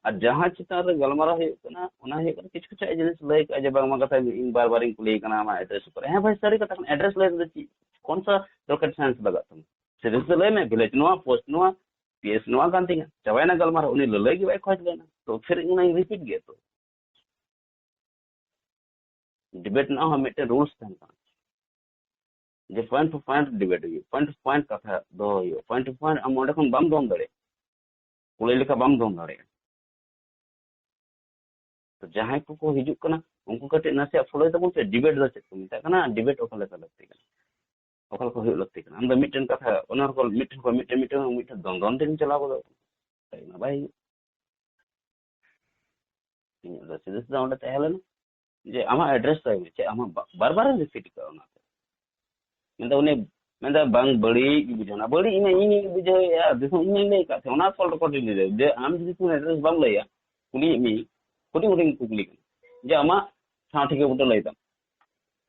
ᱟᱨ ᱡᱟᱦᱟᱸ ᱪᱮᱛᱟᱱ ᱨᱮ ᱜᱟᱞᱢᱟᱨᱟᱣ ᱦᱩᱭᱩᱜ ᱠᱟᱱᱟ, ᱚᱱᱟ ᱦᱩᱭᱩᱜ ᱠᱟᱱᱟ ᱠᱤᱪᱷᱩ ᱠᱤᱪᱷᱩ ᱡᱤᱱᱤᱥ ᱞᱟᱹᱭ ᱠᱟᱜᱼᱟ ᱡᱮ ᱵᱟᱝᱢᱟ ᱠᱟᱛᱷᱟ ᱤᱧ ᱵᱟᱨ ᱵᱟᱨᱤᱧ ᱠᱩᱞᱤᱭᱮ ᱠᱟᱱᱟ ᱟᱢᱟᱜ ᱮᱰᱨᱮᱥ ᱩᱯᱚᱨ᱾ ᱦᱮᱸ ᱵᱷᱟᱭ, ᱥᱟᱹᱨᱤ ᱠᱟᱛᱷᱟ ᱠᱟᱱᱟ, ᱮᱰᱨᱮᱥ ᱞᱟᱹᱭ ᱛᱮᱫᱚ ᱪᱮᱫ, ᱠᱚᱱ ᱥᱟ ᱨᱚᱠᱮᱴ ᱥᱟᱭᱮᱱᱥ ᱞᱟᱜᱟᱜ ᱛᱟᱢᱟ? ᱥᱤᱨᱤᱭᱟᱥᱞᱤ ᱞᱟᱹᱭ ᱢᱮ, ᱵᱷᱤᱞᱮᱡᱽ ᱱᱚᱣᱟ, ᱯᱳᱥᱴ ᱱᱚᱣᱟ, ᱯᱤ ᱮᱥ ᱱᱚᱣᱟ ᱠᱟᱱ ᱛᱤᱧᱟ, ᱪᱟᱵᱟᱭᱮᱱᱟ ᱜᱟᱞᱢᱟᱨᱟᱣ, ᱩᱱᱤ ᱞᱟᱹᱞᱟᱹᱭ ᱜᱮ ᱵᱟᱭ ᱠᱷᱚᱡᱽ ᱞᱮᱱᱟ, ᱛᱚ ᱯᱷᱤᱨ ᱚᱱᱟᱧ ᱨᱤᱯᱤᱴ ᱜᱮᱭᱟ᱾ ᱛᱚ ᱰᱤᱵᱮᱴ ᱨᱮᱱᱟᱜ ᱦᱚᱸ ᱢᱤᱫᱴᱮᱱ ᱨᱩᱞᱥ ᱛᱟᱦᱮᱱ ᱠᱟᱱᱟ, ᱡᱮ ᱯᱚᱭᱮᱱᱴ ᱴᱩ ᱯᱚᱭᱮᱱᱴ ᱰᱤᱵᱮᱴ ᱦᱩᱭᱩᱜᱼᱟ, ᱯᱚᱭᱮᱱᱴ ᱴᱩ ᱯᱚᱭᱮᱱᱴ ᱠᱟᱛᱷᱟ ᱫᱚᱦᱚ ᱦᱩᱭᱩᱜᱼᱟ, ᱯᱚᱭᱮᱱᱴ ᱴᱩ ᱯᱚᱭᱮᱱᱴ ᱟᱢ ᱚᱸᱰᱮ ᱠᱷᱚᱱ ᱵᱟᱢ ᱫᱚᱱ ᱫᱟᱲᱮᱭᱟᱜᱼᱟ, ᱠᱩᱲᱟᱹᱭ ᱞᱮᱠᱟ ᱵᱟᱢ ᱫᱚᱱ ᱫᱟᱲᱮᱭᱟᱜᱼᱟ᱾ ᱛᱚ ᱡᱟᱦᱟᱸᱭ ᱠᱚᱠᱚ ᱦᱤᱡᱩᱜ ᱠᱟᱱᱟ, ᱩᱱᱠᱩ ᱠᱟᱹᱴᱤᱡ ᱱᱟᱥᱮᱭᱟᱜ ᱯᱷᱳᱞᱳᱭ ᱛᱟᱵᱚᱱ ᱯᱮ, ᱰᱤᱵᱮᱴ ᱫᱚ ᱪᱮᱫ ᱠᱚ ᱢᱮᱛᱟᱜ ᱠᱟᱱᱟ, ᱰᱤᱵᱮᱴ ᱚᱠᱟ ᱞᱮᱠᱟ ᱞᱟᱹᱠᱛᱤ ᱠᱟᱱᱟ, ᱚᱠᱟ ᱞᱮᱠᱟ ᱦᱩᱭᱩᱜ ᱞᱟᱹᱠᱛᱤ ᱠᱟᱱᱟ᱾ ᱟᱢ ᱫᱚ ᱢᱤᱫᱴᱮᱱ ᱠᱟᱛᱷᱟ, ᱚᱱᱟ ᱠᱚ ᱢᱤᱫᱴᱮᱱ ᱠᱷᱚᱱ ᱢᱤᱫᱴᱮᱱ, ᱢᱤᱫᱴᱮᱱ ᱠᱷᱚᱱ ᱢᱤᱫᱴᱮᱱ ᱫᱚᱱ ᱫᱚᱱ ᱛᱮᱜᱮᱢ ᱪᱟᱞᱟᱣ ᱜᱚᱫᱚᱜ ᱠᱟᱱᱟ, ᱚᱱᱟ ᱵᱟᱭ ᱦᱩᱭᱩᱜ᱾ ᱤᱧᱟᱹᱜ ᱫᱚ ᱥᱤᱫᱷᱟᱹ ᱥᱤᱫᱷᱟᱹ ᱚᱸᱰᱮ ᱛᱟᱦᱮᱸ ᱞᱮᱱᱟ ᱡᱮ ᱟᱢᱟᱜ ᱮᱰᱨᱮᱥ ᱛᱟᱭ ᱢᱮ, ᱪᱮᱫ ᱟᱢᱟᱜ ᱵᱟ-, ᱵᱟᱨ ᱵᱟᱨ ᱨᱤᱯᱤᱴ ᱠᱟᱜᱼᱟ ᱚᱱᱟᱛᱮ᱾ ᱢᱮᱱᱫᱟ ᱩᱱᱤ, ᱢᱮᱱᱫᱟ ᱵᱟᱝ ᱵᱟᱹᱲᱤᱡ ᱜᱮ ᱵᱩᱡᱷᱟᱹᱣ ᱮᱱᱟ, ᱵᱟᱹᱲᱤᱡ ᱤᱧ ᱤᱧ ᱜᱮ ᱵᱩᱡᱷᱟᱹᱣᱮᱫᱼᱟ, ᱫᱤᱥᱚᱢ ᱤᱧ ᱞᱟᱹᱭ ᱟᱠᱟᱫ ᱛᱟᱦᱮᱸ, ᱚᱱᱟ ᱠᱚᱞ ᱨᱮᱠᱚᱨᱰ ᱤᱧ ᱞᱟᱹᱭ ᱫᱟ, ᱡᱮ ᱟᱢ ᱡᱩᱫᱤ ᱠᱳᱱᱳ ᱮᱰᱨᱮᱥ ᱵᱟᱢ ᱞᱟᱹᱭᱟ, ᱠᱩᱞᱤᱭᱮᱫ ᱢᱮᱭᱟ, ᱦᱩᱰᱤᱧ ᱦᱩᱰᱤᱧ ᱠᱩᱠᱞᱤ ᱠᱟᱱᱟ, ᱡᱮ ᱟᱢᱟᱜ ᱴᱷᱟᱶ ᱴᱷᱤᱠᱟᱹ ᱵᱩᱴᱟᱹ ᱞᱟᱹᱭ ᱛᱟᱢ,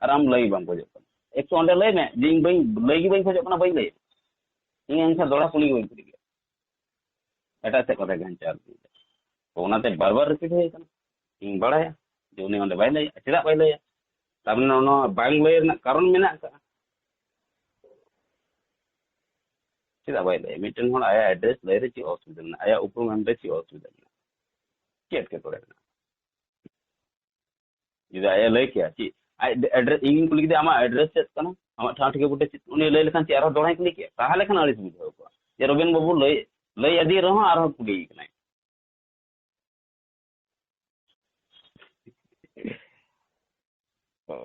ᱟᱨ ᱟᱢ ᱞᱟᱹᱭ ᱵᱟᱢ ᱠᱷᱚᱡᱚᱜ ᱠᱟᱱᱟ᱾ ᱮᱠᱴᱩ ᱚᱸᱰᱮ ᱞᱟᱹᱭ ᱢᱮ ᱡᱮ ᱤᱧ ᱵᱟᱹᱧ ᱞᱟᱹᱭ ᱜᱮ ᱵᱟᱹᱧ ᱠᱷᱚᱡᱚᱜ ᱠᱟᱱᱟ, ᱵᱟᱹᱧ ᱞᱟᱹᱭᱟ, ᱤᱧ ᱮᱱᱠᱷᱟᱱ ᱫᱚᱦᱲᱟ ᱠᱩᱞᱤ ᱜᱮ ᱵᱟᱹᱧ ᱠᱩᱞᱤ ᱜᱮᱭᱟ᱾ ᱮᱴᱟᱜ ᱥᱮᱫ ᱠᱟᱛᱷᱟ ᱜᱮ ᱦᱟᱱᱪᱟᱨ ᱤᱫᱤᱭᱮᱫᱟ᱾ ᱛᱚ ᱚᱱᱟᱛᱮ ᱵᱟᱨ ᱵᱟᱨ ᱨᱤᱯᱤᱴ ᱦᱩᱭ ᱠᱟᱱᱟ᱾ ᱤᱧ ᱵᱟᱲᱟᱭᱟ ᱡᱮ ᱩᱱᱤ ᱚᱸᱰᱮ ᱵᱟᱭ ᱞᱟᱹᱭᱟ᱾ ᱪᱮᱫᱟᱜ ᱵᱟᱭ ᱞᱟᱹᱭᱟ? ᱛᱟᱨ ᱢᱟᱱᱮ ᱚᱱᱟ ᱵᱟᱝ ᱞᱟᱹᱭ ᱨᱮᱱᱟᱜ ᱠᱟᱨᱚᱱ ᱢᱮᱱᱟᱜ ᱟᱠᱟᱫᱼᱟ᱾ ᱪᱮᱫᱟᱜ ᱵᱟᱭ ᱞᱟᱹᱭᱟ? ᱢᱤᱫᱴᱮᱱ ᱦᱚᱲ ᱟᱭᱟᱜ ᱮᱰᱨᱮᱥ ᱞᱟᱹᱭ ᱨᱮ ᱪᱮᱫ ᱚᱥᱩᱵᱤᱫᱷᱟ ᱢᱮᱱᱟᱜᱼᱟ? ᱟᱭᱟᱜ ᱩᱯᱨᱩᱢ ᱮᱢ ᱨᱮ ᱪᱮᱫ ᱚᱥᱩᱵᱤᱫᱷᱟ ᱢᱮᱱᱟᱜᱼᱟ? ᱪᱮᱫ ᱮᱴᱠᱮᱴᱚᱬᱮ ᱢᱮᱱᱟᱜᱼᱟ? ᱡᱩᱫᱤ ᱟᱡ ᱮ ᱞᱟᱹᱭ ᱠᱮᱭᱟ, ᱪᱮᱫ ᱟᱡ ᱮᱰᱨᱮᱥ, ᱤᱧ ᱠᱩᱞᱤ ᱠᱮᱫᱮᱭᱟ, "ᱟᱢᱟᱜ ᱮᱰᱨᱮᱥ ᱪᱮᱫ ᱠᱟᱱᱟ? ᱟᱢᱟᱜ ᱴᱷᱟᱶ ᱴᱷᱤᱠᱟᱹ ᱵᱩᱴᱟᱹ ᱪᱮᱫ?" ᱩᱱᱤ ᱞᱟᱹᱭ ᱞᱮᱠᱷᱟᱱ ᱪᱮᱫ ᱟᱨᱦᱚᱸ ᱫᱚᱦᱲᱟᱧ ᱠᱩᱞᱤ ᱠᱮᱭᱟ? ᱛᱟᱦᱚᱞᱮ ᱠᱷᱟᱱ ᱟᱹᱲᱤᱥ ᱵᱩᱡᱷᱟᱹᱣ ᱠᱚᱜᱼᱟ ᱡᱮ ᱨᱚᱵᱤᱱ ᱵᱟᱹᱵᱩ ᱞᱟᱹᱭ, ᱞᱟᱹᱭ ᱟᱹᱫᱤᱧ ᱨᱮᱦᱚᱸ ᱟᱨᱦᱚᱸ ᱠᱩᱞᱤᱭᱮ ᱠᱟᱱᱟᱭ᱾ ᱚ᱾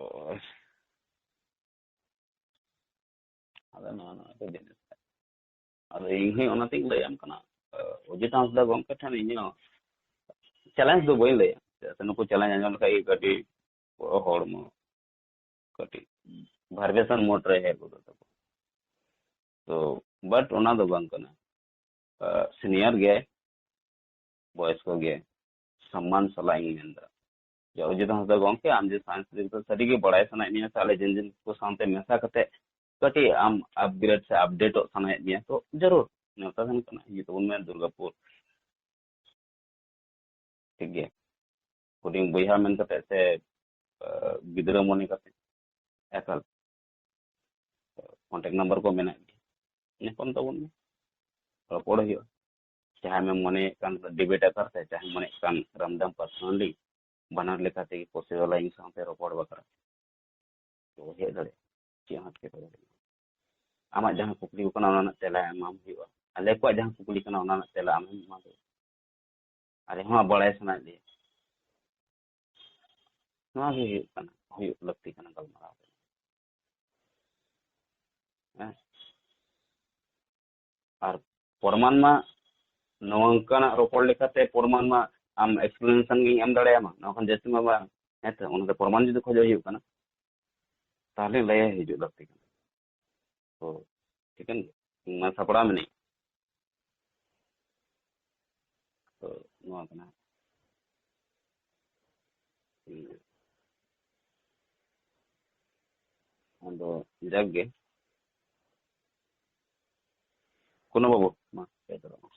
ᱟᱫᱚ ᱱᱚᱣᱟ, ᱱᱚᱣᱟ ᱠᱚ ᱡᱤᱱᱤᱥ᱾ ᱟᱫᱚ ᱤᱧ ᱦᱚᱸ ᱚᱱᱟᱛᱤᱧ ᱞᱟᱹᱭᱟᱢ ᱠᱟᱱᱟ, ᱚᱡᱤᱛ ᱦᱟᱸᱥᱫᱟ ᱜᱚᱢᱠᱮ ᱴᱷᱮᱱ ᱤᱧ ᱦᱚᱸ ᱪᱮᱞᱮᱧᱡᱽ ᱫᱚ ᱵᱟᱹᱧ ᱞᱟᱹᱭᱟ, ᱪᱮᱫᱟᱜ ᱥᱮ ᱱᱩᱠᱩ ᱪᱮᱞᱮᱧᱡᱽ ᱟᱸᱡᱚᱢ ᱞᱮᱠᱷᱟᱡ ᱜᱮ ᱠᱟᱹᱴᱤᱡ ᱦᱚᱲᱢᱚ ᱠᱟᱹᱴᱤᱡ ᱵᱷᱟᱭᱵᱨᱮᱥᱚᱱ ᱢᱳᱰ ᱨᱮ ᱦᱮᱡ ᱜᱚᱫᱚᱜ ᱛᱟᱠᱚᱣᱟ᱾ ᱛᱚ, ᱵᱟᱴ ᱚᱱᱟ ᱫᱚ ᱵᱟᱝ ᱠᱟᱱᱟ᱾ ᱥᱤᱱᱤᱭᱟᱨ ᱜᱮ, ᱵᱚᱭᱚᱥᱠᱚ ᱜᱮ, ᱥᱚᱢᱢᱟᱱ ᱥᱟᱞᱟᱜ ᱤᱧ ᱢᱮᱱᱫᱟ ᱡᱮ ᱚᱡᱤᱛ ᱦᱟᱸᱥᱫᱟ ᱜᱚᱢᱠᱮ, ᱟᱢ ᱡᱮ ᱥᱟᱭᱮᱱᱥ ᱨᱮ ᱥᱟᱹᱨᱤᱜᱮ ᱵᱟᱲᱟᱭ ᱥᱟᱱᱟᱭᱮᱫ ᱢᱮᱭᱟ, ᱥᱮ ᱟᱞᱮ ᱡᱮᱱ ᱡᱮᱱ ᱠᱚ ᱥᱟᱶᱛᱮ ᱢᱮᱥᱟ ᱠᱟᱛᱮ ᱠᱟᱹᱴᱤᱡ ᱟᱢ ᱟᱯᱜᱨᱮᱰ ᱥᱮ ᱟᱯᱰᱮᱴᱚᱜ ᱥᱟᱱᱟᱭᱮᱫ ᱢᱮᱭᱟ, ᱛᱚ ᱡᱟᱹᱨᱩᱲ ᱱᱮᱣᱛᱟ ᱛᱟᱦᱮᱱ ᱠᱟᱱᱟ, ᱦᱤᱡᱩᱜ ᱛᱟᱵᱚᱱ ᱢᱮ ᱫᱩᱨᱜᱟᱯᱩᱨ᱾ ᱴᱷᱤᱠ ᱜᱮᱭᱟ, ᱦᱩᱰᱤᱧ ᱵᱚᱭᱦᱟ ᱢᱮᱱ ᱠᱟᱛᱮ ᱥᱮ, ᱟᱸ, ᱜᱤᱫᱽᱨᱟᱹ ᱢᱚᱱᱮ ᱠᱟᱛᱮ, ᱮᱠᱟᱞ ᱠᱚᱱᱴᱟᱠᱴ ᱱᱟᱢᱵᱟᱨ ᱠᱚ ᱢᱮᱱᱟᱜ ᱜᱮᱭᱟ, ᱧᱟᱯᱟᱢ ᱛᱟᱵᱚᱱ ᱢᱮ᱾ ᱨᱚᱯᱚᱲ ᱦᱩᱭᱩᱜᱼᱟ᱾ ᱡᱟᱦᱟᱸᱭ ᱮᱢ ᱢᱚᱱᱮᱭᱮᱫ ᱠᱟᱱ ᱰᱤᱵᱮᱴ ᱟᱠᱟᱨ ᱛᱮ, ᱡᱟᱦᱟᱸᱭ ᱢᱚᱱᱮᱭᱮᱫ ᱠᱟᱱ ᱨᱟᱢᱫᱟᱢ ᱯᱟᱨᱥᱚᱱᱟᱞᱤ, ᱵᱟᱱᱟᱨ ᱞᱮᱠᱟ ᱛᱮᱜᱮ ᱯᱚᱥᱤᱵᱚᱞ ᱤᱧ ᱥᱟᱶᱛᱮ ᱨᱚᱯᱚᱲ ᱵᱟᱠᱷᱨᱟ᱾ ᱛᱚ ᱦᱮᱡ ᱫᱟᱲᱮᱭᱟᱜᱼᱟ, ᱪᱮᱫ ᱦᱚᱸ ᱮᱴᱠᱮᱴᱚᱬᱮ ᱵᱟᱹᱱᱩᱜᱼᱟ᱾ ᱟᱢᱟᱜ ᱡᱟᱦᱟᱸ ᱠᱩᱠᱞᱤ ᱠᱟᱱᱟ, ᱚᱱᱟ ᱨᱮᱱᱟᱜ ᱛᱮᱞᱟ ᱮᱢᱟᱢ ᱦᱩᱭᱩᱜᱼᱟ᱾ ᱟᱞᱮ ᱠᱚᱣᱟᱜ ᱡᱟᱦᱟᱸ ᱠᱩᱠᱞᱤ ᱠᱟᱱᱟ, ᱚᱱᱟ ᱨᱮᱱᱟᱜ ᱛᱮᱞᱟ ᱟᱢ ᱦᱚᱸ ᱮᱢᱟ ᱞᱮᱭᱟ᱾ ᱟᱞᱮ ᱦᱚᱸ ᱵᱟᱲᱟᱭ ᱥᱟᱱᱟᱭᱮᱫ ᱞᱮᱭᱟ, ᱱᱚᱣᱟ ᱜᱮ ᱦᱩᱭᱩᱜ ᱠᱟᱱᱟ, ᱦᱩᱭᱩᱜ ᱞᱟᱹᱠᱛᱤ ᱠᱟᱱᱟ ᱜᱟᱞᱢᱟᱨᱟᱣ ᱨᱮ᱾ ᱦᱮᱸ? ᱟᱨ ᱯᱨᱚᱢᱟᱱ ᱢᱟ, ᱱᱚᱝᱠᱟᱱᱟᱜ ᱨᱚᱯᱚᱲ ᱞᱮᱠᱟᱛᱮ ᱯᱨᱚᱢᱟᱱ ᱢᱟ ᱟᱢ ᱮᱠᱥᱯᱞᱮᱱᱮᱥᱚᱱ ᱜᱤᱧ ᱮᱢ ᱫᱟᱲᱮᱭᱟᱢᱟ, ᱱᱚᱣᱟ ᱠᱷᱚᱱ ᱡᱟᱹᱥᱛᱤ ᱢᱟ ᱵᱟᱝ᱾ ᱦᱮᱸ ᱛᱚ, ᱚᱱᱟᱛᱮ ᱯᱨᱚᱢᱟᱱ ᱡᱩᱫᱤ ᱠᱷᱚᱡᱚᱜ ᱦᱩᱭᱩᱜ ᱠᱟᱱᱟ, ᱛᱟᱦᱚᱞᱮ ᱞᱟᱹᱭ ᱦᱤᱡᱩᱜ ᱞᱟᱹᱠᱛᱤ ᱠᱟᱱᱟ᱾ ᱛᱚ ᱴᱷᱤᱠᱟᱹᱱ ᱜᱮᱭᱟ, ᱤᱧ ᱢᱟ ᱥᱟᱯᱲᱟᱣ ᱢᱤᱱᱟᱹᱧ᱾ ᱛᱚ ᱱᱚᱣᱟ ᱠᱟᱱᱟ᱾ ᱟᱫᱚ ᱡᱟᱠ ᱜᱮ, ᱠᱳᱱᱳ ᱵᱟᱹᱵᱩ, ᱢᱟ ᱞᱟᱹᱭ ᱛᱟᱞᱟᱝ ᱢᱮ᱾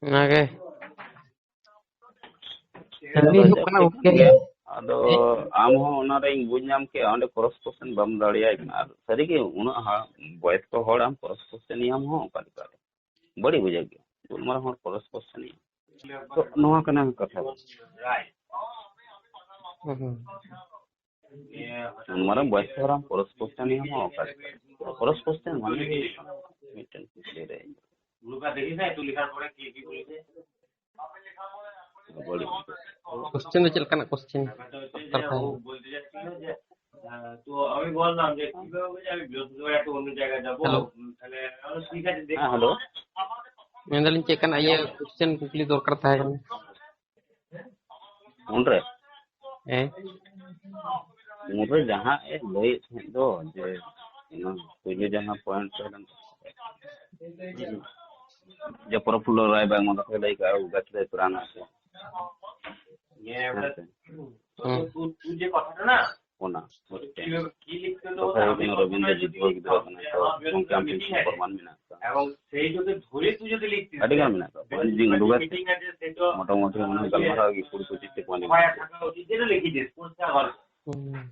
ᱚᱱᱟᱜᱮ᱾ ᱟᱫᱚ ᱦᱩᱭᱩᱜ ᱡᱟᱠ ᱠᱟᱱᱟ ᱜᱮ, ᱜᱚᱢᱠᱮ᱾ ᱟᱫᱚ ᱟᱢ ᱦᱚᱸ ᱚᱱᱟᱨᱮ ᱤᱧ ᱵᱩᱡᱽ ᱧᱟᱢ ᱠᱮᱜᱼᱟ, ᱚᱸᱰᱮ ᱠᱨᱚᱥ ᱠᱚᱥᱪᱮᱱ ᱵᱟᱢ ᱫᱟᱲᱮᱭᱟᱭ ᱠᱟᱱᱟ᱾ ᱟᱨ ᱥᱟᱹᱨᱤᱜᱮ ᱩᱱᱟᱹᱜ ᱦᱟ-, ᱵᱚᱭᱮᱥ ᱠᱚ ᱦᱚᱲ ᱟᱢ ᱠᱨᱚᱥ ᱠᱚᱥᱪᱮᱱ ᱮᱭᱟᱢ ᱦᱚᱸ ᱚᱠᱟ ᱞᱮᱠᱟ ᱨᱮ? ᱵᱟᱹᱲᱤᱡ ᱵᱩᱡᱷᱟᱹᱜ ᱜᱮᱭᱟ᱾ ᱩᱱ ᱢᱟᱨᱟᱝ ᱦᱚᱲ ᱠᱨᱚᱥ ᱠᱚᱥᱪᱮᱱ ᱮᱭᱟᱢ᱾ ᱛᱚ ᱱᱚᱣᱟ ᱠᱟᱱᱟ ᱠᱟᱛᱷᱟ᱾ ᱦᱩᱸ, ᱦᱩᱸ᱾ ᱩᱱ ᱢᱟᱨᱟᱝ ᱵᱚᱭᱮᱥ ᱠᱚ ᱦᱚᱲ ᱟᱢ ᱠᱨᱚᱥ ᱠᱚᱥᱪᱮᱱ ᱮᱭᱟᱢ ᱦᱚᱸ ᱚᱠᱟ ᱞᱮᱠᱟ? ᱠᱨᱚᱥ ᱠᱚᱥᱪᱮᱱ ᱢᱟᱱᱮ ᱦᱩᱭᱩᱜ ᱠᱟᱱᱟ ᱢᱤᱫᱴᱮᱱ ᱠᱩᱠᱞᱤ ᱨᱮ ᱵᱟᱹᱲᱤᱡ ᱵᱩᱡᱷᱟᱹᱜ᱾ ᱠᱚᱥᱪᱮᱱ ᱫᱚ ᱪᱮᱫ ᱞᱮᱠᱟᱱᱟᱜ ᱠᱚᱥᱪᱮᱱ? ᱫᱚᱨᱠᱟᱨ ᱛᱟᱦᱮᱸ ᱞᱮᱱᱟ᱾ ᱦᱮᱸ, ᱦᱮᱞᱳ᱾ ᱢᱮᱱᱫᱟᱞᱤᱧ ᱪᱮᱫ ᱠᱟᱱᱟᱜ ᱤᱭᱟᱹ ᱠᱚᱥᱪᱮᱱ ᱠᱩᱠᱞᱤ ᱫᱚᱨᱠᱟᱨ ᱛᱟᱦᱮᱸ ᱠᱟᱱᱟ? ᱩᱱᱨᱮ? ᱦᱮᱸ᱾ ᱩᱱᱨᱮ ᱡᱟᱦᱟᱸ ᱮ ᱞᱟᱹᱭᱮᱫ ᱛᱟᱦᱮᱸᱫ ᱫᱚ, ᱡᱮ ᱚᱱᱟ ᱯᱩᱭᱞᱩ ᱡᱟᱦᱟᱸ ᱯᱚᱭᱮᱱᱴ ᱛᱟᱦᱮᱸ ᱞᱮᱱ, ᱡᱮ ᱯᱨᱚᱯᱷᱩᱞᱞᱚ ᱨᱟᱭ ᱵᱟᱝ ᱚᱱᱟ ᱠᱚ ᱞᱟᱹᱭ ᱠᱟᱜᱼᱟ, ᱜᱟᱛᱮ ᱯᱨᱟᱱ ᱟᱥᱮ᱾ ᱦᱮᱸ ᱥᱮ? ᱦᱩᱸ᱾ ᱚᱱᱟ ᱢᱤᱫᱴᱮᱱ᱾ ᱫᱚᱥᱟᱨ ᱦᱩᱭᱩᱜ ᱠᱟᱱᱟ, ᱨᱚᱵᱤᱱᱫᱨᱚ ᱡᱤᱛᱭᱚ ᱜᱤᱫᱽᱨᱟᱹ ᱠᱟᱱᱟᱭ, ᱛᱚ ᱜᱚᱢᱠᱮ ᱟᱢ ᱴᱷᱮᱱ ᱠᱤᱪᱷᱩ ᱯᱨᱚᱢᱟᱱ ᱢᱮᱱᱟᱜ ᱟᱠᱟᱫᱟ᱾ ᱟᱹᱰᱤ ᱜᱟᱱ ᱢᱮᱱᱟᱜ ᱟᱠᱟᱫᱟ᱾ ᱯᱚᱭᱮᱱᱴ ᱡᱩᱫᱤ ᱩᱰᱩᱠᱟ, ᱢᱚᱴᱟᱢᱩᱴᱤ ᱢᱟᱱᱮ ᱜᱟᱞᱢᱟᱨᱟᱣ ᱜᱮ ᱠᱩᱲᱤ ᱯᱚᱸᱪᱤᱥ ᱴᱤ ᱯᱚᱭᱮᱱᱴ ᱢᱮᱱᱟᱜ ᱟᱠᱟᱫᱟ᱾ ᱦᱩᱸ᱾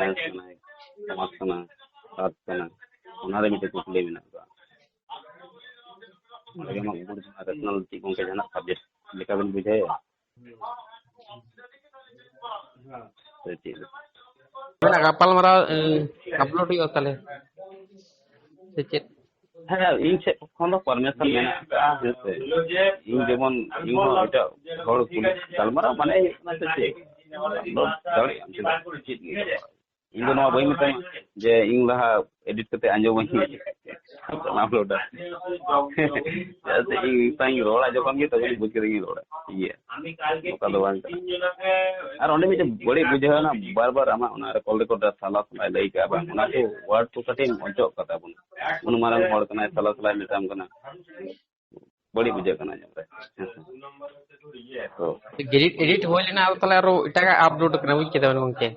science ᱠᱟᱱᱟ, commerce ᱠᱟᱱᱟ, arts ᱠᱟᱱᱟ, ᱚᱱᱟ ᱨᱮ ᱢᱤᱫᱴᱮᱱ ᱠᱩᱠᱞᱤ ᱢᱮᱱᱟᱜ ᱟᱠᱟᱫᱟ᱾ ᱚᱸᱰᱮ ᱜᱮ ᱟᱢᱟᱜ ᱵᱩᱡᱽ ᱨᱮᱱᱟᱜ rational ᱪᱮᱫ ᱜᱚᱝᱠᱮ ᱡᱟᱦᱟᱱᱟᱜ subject ᱞᱮᱠᱟ ᱵᱮᱱ ᱵᱩᱡᱷᱟᱹᱣᱟ? ᱥᱮ ᱪᱮᱫ ᱞᱮᱠᱟ? ᱚᱱᱟ ᱜᱟᱯᱟᱞᱢᱟᱨᱟᱣ, ᱮ, upload ᱦᱩᱭᱩᱜᱼᱟ ᱛᱟᱦᱞᱮ? ᱥᱮ ᱪᱮᱫ? ᱦᱮᱸ, ᱤᱧ ᱥᱮᱫ ᱠᱷᱚᱱ ᱫᱚ permission ᱢᱮᱱᱟᱜ ᱟᱠᱟᱫᱼᱟ, ᱦᱮᱸ ᱥᱮ᱾ ᱤᱧ ᱡᱮᱢᱚᱱ, ᱤᱧ ᱦᱚᱸ ᱮᱴᱟᱜ ᱦᱚᱲ ᱠᱩᱞᱤ ᱜᱟᱞᱢᱟᱨᱟᱣ ᱢᱟᱱᱮ ᱦᱩᱭᱩᱜ ᱠᱟᱱᱟ ᱥᱮ ᱪᱮᱫ? Upload ᱫᱟᱲᱮᱭᱟᱜ ᱟᱢ, ᱪᱮᱫᱟᱜ? ᱪᱮᱫ ᱜᱮ ᱵᱟᱝ᱾ ᱤᱧ ᱫᱚ ᱱᱚᱣᱟ ᱵᱟᱹᱧ ᱢᱮᱛᱟᱢᱟ ᱡᱮ ᱤᱧ ᱞᱟᱦᱟ edit ᱠᱟᱛᱮ ᱟᱸᱡᱚᱢᱟᱹᱧ ᱢᱮ᱾ ᱚᱱᱟ upload ᱟ᱾ ᱪᱮᱫᱟᱜ ᱥᱮ ᱤᱧ ᱥᱟᱶ ᱤᱧ ᱨᱚᱲᱟ ᱡᱚᱠᱷᱚᱱ ᱜᱮ, ᱛᱚᱠᱷᱚᱱ ᱵᱩᱡᱽ ᱠᱟᱛᱮ ᱤᱧ ᱨᱚᱲᱟ᱾ ᱤᱭᱟᱹ, ᱱᱚᱝᱠᱟ ᱫᱚ ᱵᱟᱝ ᱠᱟᱱᱟ᱾ ᱟᱨ ᱚᱸᱰᱮ ᱢᱤᱫᱴᱮᱱ ᱵᱟᱹᱲᱤᱡ ᱵᱩᱡᱷᱟᱹᱣ ᱮᱱᱟ, ᱵᱟᱨ ᱵᱟᱨ ᱟᱢᱟᱜ ᱚᱱᱟ call record ᱨᱮ ᱥᱟᱞᱟ ᱥᱟᱞᱟᱭ ᱞᱟᱹᱭ ᱠᱟᱜᱼᱟ, ᱵᱟᱝ, ᱚᱱᱟ ᱠᱚ word ᱠᱚ ᱠᱟᱹᱴᱤᱡ ᱮᱢ ᱚᱪᱚᱜ ᱠᱟᱛᱟ ᱵᱚᱱᱟ᱾ ᱩᱱ ᱢᱟᱨᱟᱝ ᱦᱚᱲ ᱠᱟᱱᱟᱭ, ᱥᱟᱞᱟ ᱥᱟᱞᱟᱭ ᱢᱮᱛᱟᱢ ᱠᱟᱱᱟ᱾ ᱵᱟᱹᱲᱤᱡ ᱵᱩᱡᱷᱟᱹᱜ ᱠᱟᱱᱟ ᱟᱸᱡᱚᱢ ᱨᱮ᱾ ᱦᱮᱸ ᱥᱮ? ᱛᱚ, edit, edit ᱦᱩᱭ ᱞᱮᱱᱟ, ᱟᱫᱚ ᱛᱟᱦᱞᱮ ᱟᱨᱚ ᱮᱴᱟᱜᱟᱜ upload ᱠᱟᱱᱟ, ᱵᱩᱡᱽ ᱠᱮᱫᱟ ᱵᱮᱱ ᱜᱚᱝᱠᱮ?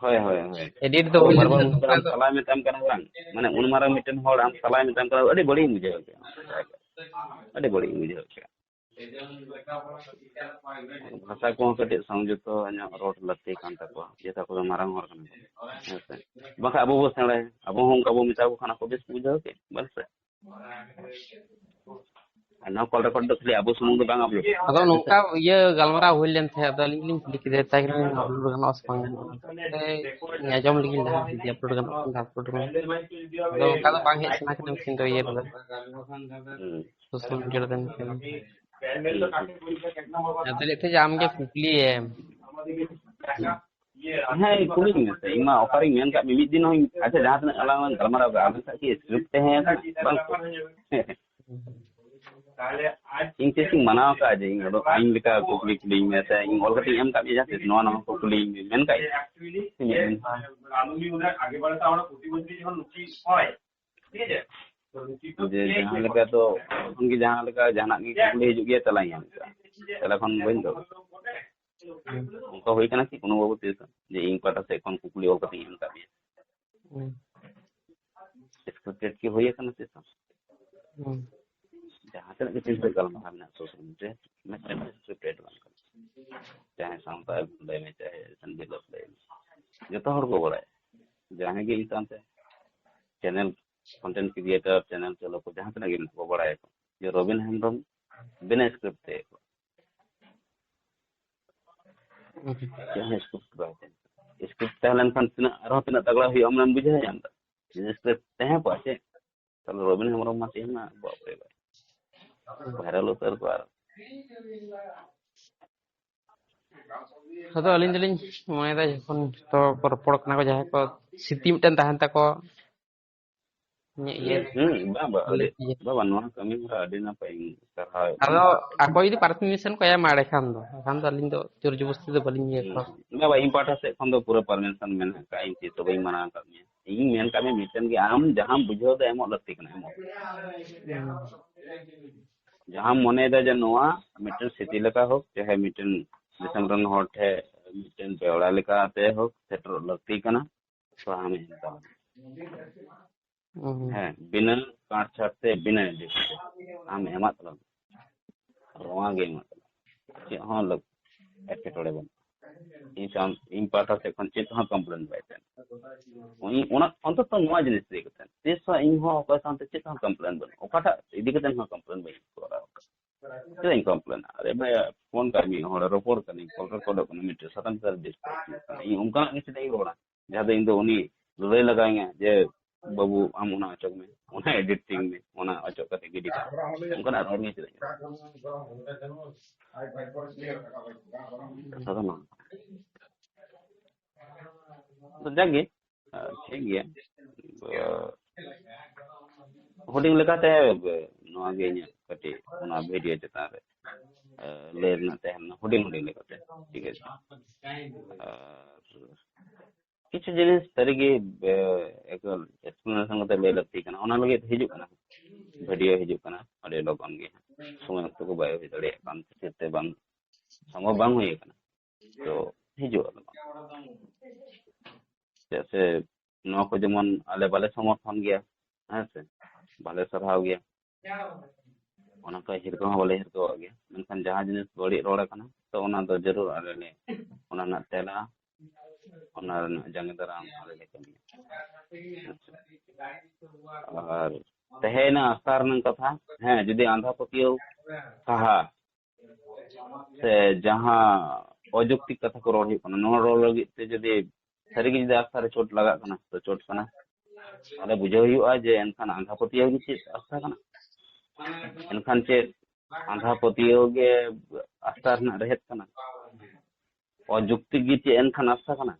ᱦᱳᱭ, ᱦᱳᱭ, ᱦᱳᱭ᱾ Edit ᱫᱚ ᱛᱚ, ᱦᱩᱭ ᱵᱟᱨ ᱵᱟᱨ ᱞᱮᱱᱟ, ᱩᱱᱤ ᱫᱚ ᱟᱢ ᱥᱟᱞᱟᱭ ᱢᱮᱛᱟᱢ ᱠᱟᱱᱟ, ᱵᱟᱝ? ᱢᱟᱱᱮ, ᱩᱱ ᱢᱟᱨᱟᱝ ᱢᱤᱫᱴᱮᱱ ᱦᱚᱲ ᱟᱢ ᱥᱟᱞᱟᱭ ᱢᱮᱛᱟᱢ ᱠᱟᱱᱟ, ᱟᱹᱰᱤ ᱵᱟᱹᱲᱤᱡ ᱤᱧ ᱵᱩᱡᱷᱟᱹᱣ ᱠᱮᱫᱟ᱾ ᱟᱹᱰᱤ ᱵᱟᱹᱲᱤᱡ ᱤᱧ ᱵᱩᱡᱷᱟᱹᱣ ᱠᱮᱫᱟ᱾ ᱵᱷᱟᱥᱟ ᱠᱚᱦᱚᱸ ᱠᱟᱹᱴᱤᱡ ᱥᱚᱝᱡᱚᱛᱚ ᱧᱚᱜ ᱨᱚᱲ ᱞᱟᱹᱠᱛᱤ ᱠᱟᱱ ᱛᱟᱠᱚᱣᱟ, ᱡᱮᱦᱮᱛᱩ ᱟᱠᱚ ᱫᱚ ᱢᱟᱨᱟᱝ ᱦᱚᱲ ᱠᱟᱱᱟ ᱠᱚ᱾ ᱦᱮᱸ ᱥᱮ? ᱵᱟᱝᱠᱷᱟᱱ ᱟᱵᱚ ᱵᱚ ᱥᱮᱬᱟᱭᱟ, ᱟᱵᱚ ᱦᱚᱸ ᱚᱱᱠᱟ ᱵᱚ ᱢᱮᱛᱟ ᱠᱚ ᱠᱷᱟᱱ ᱟᱠᱚ ᱵᱮᱥ ᱠᱚ ᱵᱩᱡᱷᱟᱹᱣᱟ ᱠᱤ? ᱵᱟᱝ ᱥᱮ? ᱟᱨ ᱱᱚᱣᱟ call record ᱫᱚ ᱠᱷᱟᱹᱞᱤ ᱟᱵᱚ ᱥᱩᱢᱩᱝ ᱫᱚ ᱵᱟᱝ upload᱾ ᱟᱫᱚ ᱱᱚᱝᱠᱟ ᱤᱭᱟᱹ ᱜᱟᱞᱢᱟᱨᱟᱣ ᱦᱩᱭ ᱞᱮᱱ ᱛᱟᱦᱮᱸᱫ, ᱟᱫᱚ ᱟᱹᱞᱤᱧ ᱞᱤᱧ ᱠᱩᱞᱤ ᱠᱮᱫᱮᱭᱟ, ᱛᱟᱭ ᱠᱟᱱᱟ upload ᱜᱟᱱᱚᱜᱼᱟ ᱥᱮ ᱵᱟᱝ ᱜᱟᱱᱚᱜᱼᱟ? ᱛᱟᱭ ᱟᱸᱡᱚᱢ ᱞᱟᱹᱜᱤᱫ ᱞᱟᱦᱟ ᱡᱩᱫᱤ upload ᱜᱟᱱᱚᱜ ᱠᱷᱟᱱ ᱫᱚ upload ᱜᱟᱱᱚᱜᱼᱟ᱾ ᱟᱫᱚ ᱚᱱᱠᱟ ᱫᱚ ᱵᱟᱝ ᱦᱮᱡ ᱥᱟᱱᱟ ᱠᱟᱱᱟ ᱩᱱᱠᱤᱱ ᱫᱚ ᱤᱭᱟᱹ ᱨᱮᱫᱚ᱾ ᱦᱩᱸ᱾ Social media ᱨᱮ ᱫᱚ ᱱᱤᱛᱚᱜ᱾ ᱦᱩᱸ, ᱦᱩᱸ᱾ ᱟᱫᱚ ᱞᱟᱹᱭᱮᱫ ᱛᱟᱦᱮᱸᱫ ᱡᱮ ᱟᱢ ᱜᱮ ᱠᱩᱠᱞᱤᱭᱮᱢ᱾ ᱦᱮᱸ, ᱠᱩᱞᱤᱧ ᱢᱮ ᱥᱮ, ᱤᱧ ᱢᱟ ᱚᱠᱟᱨᱤᱧ ᱢᱮᱱ ᱠᱟᱜ ᱢᱮ, ᱢᱤᱫ ᱫᱤᱱ ᱦᱚᱸ, ᱟᱪᱪᱷᱟ, ᱡᱟᱦᱟᱸ ᱛᱤᱱᱟᱹᱜ ᱟᱞᱟᱝ ᱞᱟᱝ ᱜᱟᱞᱢᱟᱨᱟᱣ ᱠᱟᱜᱼᱟ, ᱟᱵᱮᱱ ᱥᱟᱶ ᱠᱤ script ᱛᱟᱦᱮᱸ ᱠᱟᱱᱟ? ᱵᱟᱝ᱾ ᱤᱧ ᱪᱮᱫ ᱤᱧ ᱢᱟᱱᱟᱣ ᱠᱟᱜᱼᱟ ᱡᱮ ᱤᱧ ᱚᱰᱚᱠ, ᱤᱧ ᱞᱮᱠᱟ ᱠᱩᱠᱞᱤ ᱠᱩᱞᱤᱧ ᱢᱮ ᱥᱮ ᱤᱧ ᱚᱞ ᱠᱟᱛᱮᱧ ᱮᱢ ᱠᱟᱜ ᱢᱮᱭᱟ ᱡᱟᱦᱟᱸ ᱛᱤᱥ ᱱᱚᱣᱟ ᱱᱚᱣᱟ ᱠᱚ ᱠᱩᱞᱤᱧ ᱢᱮ, ᱢᱮᱱ ᱠᱟᱜ ᱤᱧ᱾ ᱡᱮ ᱡᱟᱦᱟᱸ ᱞᱮᱠᱟ ᱫᱚ ᱛᱚᱠᱷᱚᱱ ᱜᱮ ᱡᱟᱦᱟᱸ ᱞᱮᱠᱟ ᱡᱟᱦᱟᱱᱟᱜ ᱜᱮ ᱠᱩᱠᱞᱤ ᱦᱤᱡᱩᱜ ᱜᱮᱭᱟ, ᱛᱮᱞᱟᱧ ᱮᱢ ᱠᱟᱜᱼᱟ, ᱛᱮᱞᱟ ᱠᱷᱚᱱ ᱵᱟᱹᱧ ᱫᱚᱦᱚ᱾ ᱦᱩᱸ᱾ ᱚᱱᱠᱟ ᱦᱩᱭ ᱠᱟᱱᱟ ᱠᱤ ᱠᱳᱱᱳ ᱵᱟᱵᱩ ᱛᱤᱥ ᱦᱚᱸ? ᱡᱮ ᱤᱧ ᱯᱟᱦᱴᱟ ᱥᱮᱫ ᱠᱷᱚᱱ ᱠᱩᱠᱞᱤ ᱚᱞ ᱠᱟᱛᱮ ᱤᱧ ᱮᱢ ᱠᱟᱜ ᱢᱮᱭᱟ᱾ ᱦᱩᱸ᱾ Scripted ᱠᱤ ᱦᱩᱭ ᱟᱠᱟᱱᱟ ᱛᱤᱥ ᱦᱚᱸ? ᱦᱩᱸ᱾ ᱡᱟᱦᱟᱸ ᱛᱤᱱᱟᱹᱜ ᱜᱮ ᱪᱤᱱᱛᱟᱹ ᱜᱟᱞᱢᱟᱨᱟᱣ ᱢᱮᱱᱟᱜ social media ᱨᱮ, ᱢᱤᱫᱴᱮᱱ scripted ᱵᱟᱝ ᱠᱟᱱᱟ᱾ ᱪᱟᱦᱮ ᱥᱟᱶᱛᱟ ᱟᱹᱜᱩ ᱞᱟᱹᱭ ᱢᱮ, ᱪᱟᱦᱮ ᱥᱟᱱᱵᱤᱞᱚᱯ ᱞᱟᱹᱭ ᱢᱮ, ᱡᱚᱛᱚ ᱦᱚᱲ ᱠᱚ ᱵᱟᱲᱟᱭᱟ᱾ ᱡᱟᱦᱟᱸᱭ ᱜᱮ ᱤᱧ ᱥᱟᱶᱛᱮ channel, content creator, channel ᱪᱟᱹᱞᱩ ᱠᱚ ᱡᱟᱦᱟᱸ ᱛᱤᱱᱟᱹᱜ ᱜᱮ ᱢᱮᱱᱟᱜ ᱠᱚ, ᱵᱟᱲᱟᱭᱟᱠᱚ ᱡᱮ ᱨᱚᱵᱤᱱ ᱦᱮᱢᱵᱨᱚᱢ ᱵᱤᱱᱟᱹ script ᱛᱮ ᱦᱩᱸ᱾ ᱪᱮᱫ ᱦᱚᱸ script ᱵᱟᱭ ᱛᱟᱦᱮᱸ᱾ Script ᱛᱟᱦᱮᱸ ᱞᱮᱱᱠᱷᱟᱱ ᱛᱤᱱᱟᱹᱜ, ᱟᱨᱦᱚᱸ ᱛᱤᱱᱟᱹᱜ ᱛᱟᱜᱲᱟ ᱦᱩᱭᱩᱜᱼᱟ, ᱚᱱᱟᱢ ᱵᱩᱡᱷᱟᱹᱣ ᱧᱟᱢ ᱮᱫᱟ᱾ ᱡᱩᱫᱤ script ᱛᱟᱦᱮᱸ ᱠᱚᱜᱼᱟ ᱥᱮ, ᱛᱟᱦᱞᱮ ᱨᱚᱵᱤᱱ ᱦᱮᱢᱵᱨᱚᱢ ᱢᱟ ᱛᱮᱦᱮᱧ ᱢᱟ ᱵᱟᱯ ᱨᱮ ᱵᱟᱯ, viral ᱩᱛᱟᱹᱨ ᱠᱚᱜᱼᱟ ᱟᱨ᱾ ᱟᱫᱚ ᱟᱹᱞᱤᱧ ᱫᱚᱞᱤᱧ ᱢᱚᱱᱮᱭᱮᱫᱟ, ᱡᱚᱠᱷᱚᱱ ᱡᱚᱛᱚ ᱠᱚ ᱨᱚᱯᱚᱲ ᱠᱟᱱᱟ ᱠᱚ, ᱡᱟᱦᱟᱸᱭ ᱠᱚ ᱥᱨᱤᱛᱤ ᱢᱤᱫᱴᱮᱱ ᱛᱟᱦᱮᱱ ᱛᱟᱠᱚ, ᱤᱧᱟᱹᱜ ᱤᱭᱟᱹ ᱦᱩᱸ, ᱦᱩᱸ, ᱵᱟᱝ, ᱵᱟᱝ, ᱟᱹᱰᱤ, ᱞᱟᱹᱭ ᱤᱭᱟᱹ᱾ ᱵᱟᱵᱟ, ᱱᱚᱣᱟ ᱠᱟᱹᱢᱤ ᱦᱚᱨᱟ ᱟᱹᱰᱤ ᱱᱟᱯᱟᱭ, ᱤᱧ ᱥᱟᱨᱦᱟᱣ᱾ ᱟᱫᱚ ᱟᱠᱚ ᱡᱩᱫᱤ permission ᱠᱚ ᱮᱢᱟ, ᱮᱸᱰᱮᱠᱷᱟᱱ ᱫᱚ, ᱵᱟᱠᱷᱟᱱ ᱫᱚ ᱟᱹᱞᱤᱧ ᱫᱚ ᱡᱳᱨ ᱡᱚᱵᱚᱥᱛᱤ ᱫᱚ ᱵᱟᱹᱞᱤᱧ ᱤᱭᱟᱹ ᱠᱚᱣᱟ᱾ ᱦᱩᱸ, ᱵᱟᱵᱟ, ᱤᱧ ᱯᱟᱦᱴᱟ ᱥᱮᱫ ᱠᱷᱚᱱ ᱫᱚ ᱯᱩᱨᱟᱹ permission ᱢᱮᱱᱟᱜ ᱟᱠᱟᱫ, ᱤᱧ ᱪᱮᱫ ᱦᱚᱸ ᱵᱟᱹᱧ ᱢᱟᱱᱟ ᱟᱠᱟᱫ ᱢᱮᱭᱟ᱾ ᱤᱧ ᱢᱮᱱ ᱠᱟᱜ ᱢᱮ ᱢᱤᱫᱴᱮᱱ ᱜᱮ, ᱟᱢ ᱡᱟᱦᱟᱸᱢ ᱵᱩᱡᱷᱟᱹᱣ ᱫᱟ ᱮᱢᱚᱜ ᱞᱟᱹᱠᱛᱤ ᱠᱟᱱᱟ, ᱮᱢᱚᱜ᱾ ᱦᱩᱸ᱾ ᱡᱟᱦᱟᱸᱢ ᱢᱚᱱᱮᱭᱮᱫᱟ ᱡᱮ ᱱᱚᱣᱟ ᱢᱤᱫᱴᱮᱱ ᱥᱨᱤᱛᱤ ᱞᱮᱠᱟ ᱦᱳᱠ, ᱪᱟᱦᱮ ᱢᱤᱫᱴᱮᱱ ᱫᱤᱥᱚᱢ ᱨᱮᱱ ᱦᱚᱲ ᱴᱷᱮᱱ ᱢᱤᱫᱴᱮᱱ ᱵᱮᱣᱲᱟ ᱞᱮᱠᱟᱛᱮ ᱦᱳᱠ, ᱥᱮᱴᱮᱨᱚᱜ ᱞᱟᱹᱠᱛᱤ ᱠᱟᱱᱟ, ᱛᱚ ᱟᱢ ᱮᱢ ᱛᱟᱞᱟᱝ᱾ ᱦᱩᱸ᱾ ᱦᱮᱸ, ᱵᱤᱱᱟᱹ ᱠᱟᱸᱴ ᱪᱷᱟᱴ ᱛᱮ, ᱵᱤᱱᱟᱹ edit ᱛᱮ ᱟᱢ ᱮᱢᱟᱜ ᱛᱟᱞᱟᱝ᱾ ᱱᱚᱣᱟ ᱜᱮ ᱮᱢᱟᱜ ᱛᱟᱞᱟᱝ᱾ ᱪᱮᱫ ᱦᱚᱸ ᱞᱟᱹᱠ-, ᱮᱴᱠᱮᱴᱚᱬᱮ ᱵᱟᱹᱱᱩᱜᱼᱟ᱾ ᱤᱧ ᱥᱟᱶ, ᱤᱧ ᱯᱟᱦᱴᱟ ᱥᱮᱫ ᱠᱷᱚᱱ ᱪᱮᱫ ᱦᱚᱸ complain ᱵᱟᱭ ᱛᱟᱦᱮᱱᱟ᱾ ᱩᱱᱤ ᱚᱱᱟ, ᱚᱱᱛᱚᱛᱚ ᱱᱚᱣᱟ ᱡᱤᱱᱤᱥ ᱤᱫᱤ ᱠᱟᱛᱮ ᱛᱤᱥ ᱦᱚᱸ ᱤᱧ ᱦᱚᱸ ᱚᱠᱚᱭ ᱥᱟᱶᱛᱮ ᱪᱮᱫ ᱦᱚᱸ complain ᱵᱟᱹᱱᱩᱜᱼᱟ, ᱚᱠᱟᱴᱟᱜ ᱤᱫᱤ ᱠᱟᱛᱮ ᱦᱚᱸ complain ᱵᱟᱹᱧ ᱠᱚᱨᱟᱣ ᱟᱠᱟᱫᱟ᱾ ᱪᱮᱫᱟᱜ ᱤᱧ complain ᱟ? ᱟᱨᱮ ᱵᱷᱟᱭ, ᱯᱷᱳᱱ ᱠᱟᱜ ᱢᱤᱭᱟᱹᱧ, ᱦᱚᱲ ᱨᱚᱯᱚᱲ ᱠᱟᱹᱱᱟᱹᱧ, call recordᱚᱜ ᱠᱟᱱᱟ, ᱢᱤᱫᱴᱮᱱ ᱥᱟᱛᱟᱢ ᱪᱮᱛᱟᱱ ᱨᱮ discuss ᱦᱩᱭᱩᱜ ᱠᱟᱱᱟ, ᱤᱧ ᱚᱱᱠᱟᱱᱟᱜ ᱜᱮ ᱪᱮᱫᱟᱜ ᱤᱧ ᱨᱚᱲᱟ, ᱡᱟᱦᱟᱸ ᱫᱚ ᱤᱧ ᱫᱚ ᱩᱱᱤ ᱞᱟᱹᱞᱟᱹᱭ ᱞᱟᱜᱟᱣᱤᱧᱟ ᱡᱮ, "ᱵᱟᱹᱵᱩ, ᱟᱢ ᱚᱱᱟ ᱚᱪᱚᱜ ᱢᱮ, ᱚᱱᱟ edit ᱛᱤᱧ ᱢᱮ, ᱚᱱᱟ ᱚᱪᱚᱜ ᱠᱟᱛᱮ ᱜᱤᱰᱤ ᱠᱟᱜ ᱢᱮ", ᱚᱱᱠᱟᱱᱟᱜ ᱨᱚᱲ ᱜᱮ ᱪᱮᱫᱟᱜ ᱤᱧ ᱨᱚᱲᱟ? ᱠᱟᱛᱷᱟ ᱫᱚ ᱱᱚᱣᱟ᱾ ᱟᱫᱚ ᱡᱟᱠ ᱜᱮ, ᱟᱨ ᱴᱷᱤᱠ ᱜᱮᱭᱟ᱾ ᱦᱩᱰᱤᱧ ᱞᱮᱠᱟᱛᱮ ᱱᱚᱣᱟ ᱜᱮ ᱤᱧᱟᱹᱜ ᱠᱟᱹᱴᱤᱡ ᱚᱱᱟ video ᱪᱮᱛᱟᱱ ᱨᱮ, ᱟᱨ ᱞᱟᱹᱭ ᱨᱮᱱᱟᱜ ᱛᱟᱦᱮᱸ ᱞᱮᱱᱟ, ᱦᱩᱰᱤᱧ ᱦᱩᱰᱤᱧ ᱞᱮᱠᱟᱛᱮ, ᱴᱷᱤᱠ ᱟᱪᱷᱮ᱾ ᱟᱨ ᱠᱤᱪᱷᱩ ᱡᱤᱱᱤᱥ ᱥᱟᱹᱨᱤᱜᱮ, ᱮ, ᱮᱠᱟᱞ explanation ᱠᱟᱛᱮ ᱞᱟᱹᱭ ᱞᱟᱹᱠᱛᱤ ᱠᱟᱱᱟ, ᱚᱱᱟ ᱞᱟᱹᱜᱤᱫ ᱦᱤᱡᱩᱜ ᱠᱟᱱᱟ, video ᱦᱤᱡᱩᱜ ᱠᱟᱱᱟ ᱟᱹᱰᱤ ᱞᱚᱜᱚᱱ ᱜᱮ᱾ ᱥᱚᱢᱚᱭ ᱚᱠᱛᱚ ᱠᱚ ᱵᱟᱭ ᱦᱩᱭ ᱫᱟᱲᱮᱭᱟᱜ ᱠᱟᱱ ᱠᱷᱟᱹᱛᱤᱨ ᱛᱮ ᱵᱟᱝ, ᱥᱚᱢᱵᱷᱚᱵ ᱵᱟᱝ ᱦᱩᱭ ᱠᱟᱱᱟ᱾ ᱛᱚ ᱦᱤᱡᱩᱜᱼᱟ᱾ ᱪᱮᱫᱟᱜ ᱥᱮ ᱱᱚᱣᱟ ᱠᱚ ᱡᱮᱢᱚᱱ ᱟᱞᱮ ᱵᱟᱞᱮ ᱥᱚᱢᱚᱨᱛᱷᱚᱱ ᱜᱮᱭᱟ, ᱦᱮᱸ ᱥᱮ, ᱵᱟᱞᱮ ᱥᱟᱨᱦᱟᱣ ᱜᱮᱭᱟ᱾ ᱚᱱᱟ ᱠᱚ ᱦᱤᱨᱠᱟᱹ ᱦᱚᱸ ᱵᱟᱞᱮ ᱦᱤᱨᱠᱟᱹᱣᱟᱜ ᱜᱮᱭᱟ, ᱢᱮᱱᱠᱷᱟᱱ ᱡᱟᱦᱟᱸ ᱡᱤᱱᱤᱥ ᱵᱟᱹᱲᱤᱡ ᱨᱚᱲ ᱟᱠᱟᱱᱟ, ᱛᱚ ᱚᱱᱟ ᱫᱚ ᱡᱟᱹᱨᱩᱲ ᱟᱞᱮ ᱞᱮ, ᱚᱱᱟ ᱨᱮᱱᱟᱜ ᱛᱮᱞᱟ, ᱚᱱᱟ ᱨᱮᱱᱟᱜ ᱡᱟᱸᱜᱮ ᱫᱟᱨᱟᱢ ᱟᱞᱮ ᱞᱮ ᱠᱟᱹᱢᱤᱭᱟ᱾ ᱟᱨ ᱛᱟᱦᱮᱸᱭᱮᱱᱟ ᱟᱥᱛᱷᱟ ᱨᱮᱱᱟᱜ ᱠᱟᱛᱷᱟ, ᱦᱮᱸ, ᱡᱩᱫᱤ ᱟᱸᱫᱷᱟ ᱯᱟᱹᱛᱭᱟᱹᱣ ᱥᱟᱦᱟ ᱥᱮ ᱡᱟᱦᱟᱸ ᱚᱡᱩᱠᱛᱤᱠ ᱠᱟᱛᱷᱟ ᱠᱚ ᱨᱚᱲ ᱦᱩᱭᱩᱜ ᱠᱟᱱᱟ, ᱱᱚᱣᱟ ᱨᱚᱲ ᱞᱟᱹᱜᱤᱫ ᱛᱮ ᱡᱩᱫᱤ ᱥᱟᱹᱨᱤᱜᱮ ᱡᱩᱫᱤ ᱟᱥᱛᱷᱟ ᱨᱮ ᱪᱳᱴ ᱞᱟᱜᱟᱜ ᱠᱟᱱᱟ, ᱛᱚ ᱪᱳᱴ ᱠᱟᱱᱟ᱾ ᱛᱟᱦᱞᱮ ᱵᱩᱡᱷᱟᱹᱣ ᱦᱩᱭᱩᱜᱼᱟ ᱡᱮ ᱮᱱᱠᱷᱟᱱ ᱟᱸᱫᱷᱟ ᱯᱟᱹᱛᱭᱟᱹᱣ ᱜᱮ ᱪᱮᱫ ᱟᱥᱛᱷᱟ ᱠᱟᱱᱟ? ᱮᱱᱠᱷᱟᱱ ᱪᱮᱫ ᱟᱸᱫᱷᱟ ᱯᱟᱹᱛᱭᱟᱹᱣ ᱜᱮ ᱟᱥᱛᱷᱟ ᱨᱮᱱᱟᱜ ᱨᱮᱦᱮᱫ ᱠᱟᱱᱟ? ᱚᱡᱩᱠᱛᱤᱠ ᱜᱮ ᱪᱮᱫ ᱮᱱᱠᱷᱟᱱ ᱟᱥᱛᱷᱟ ᱠᱟᱱᱟ?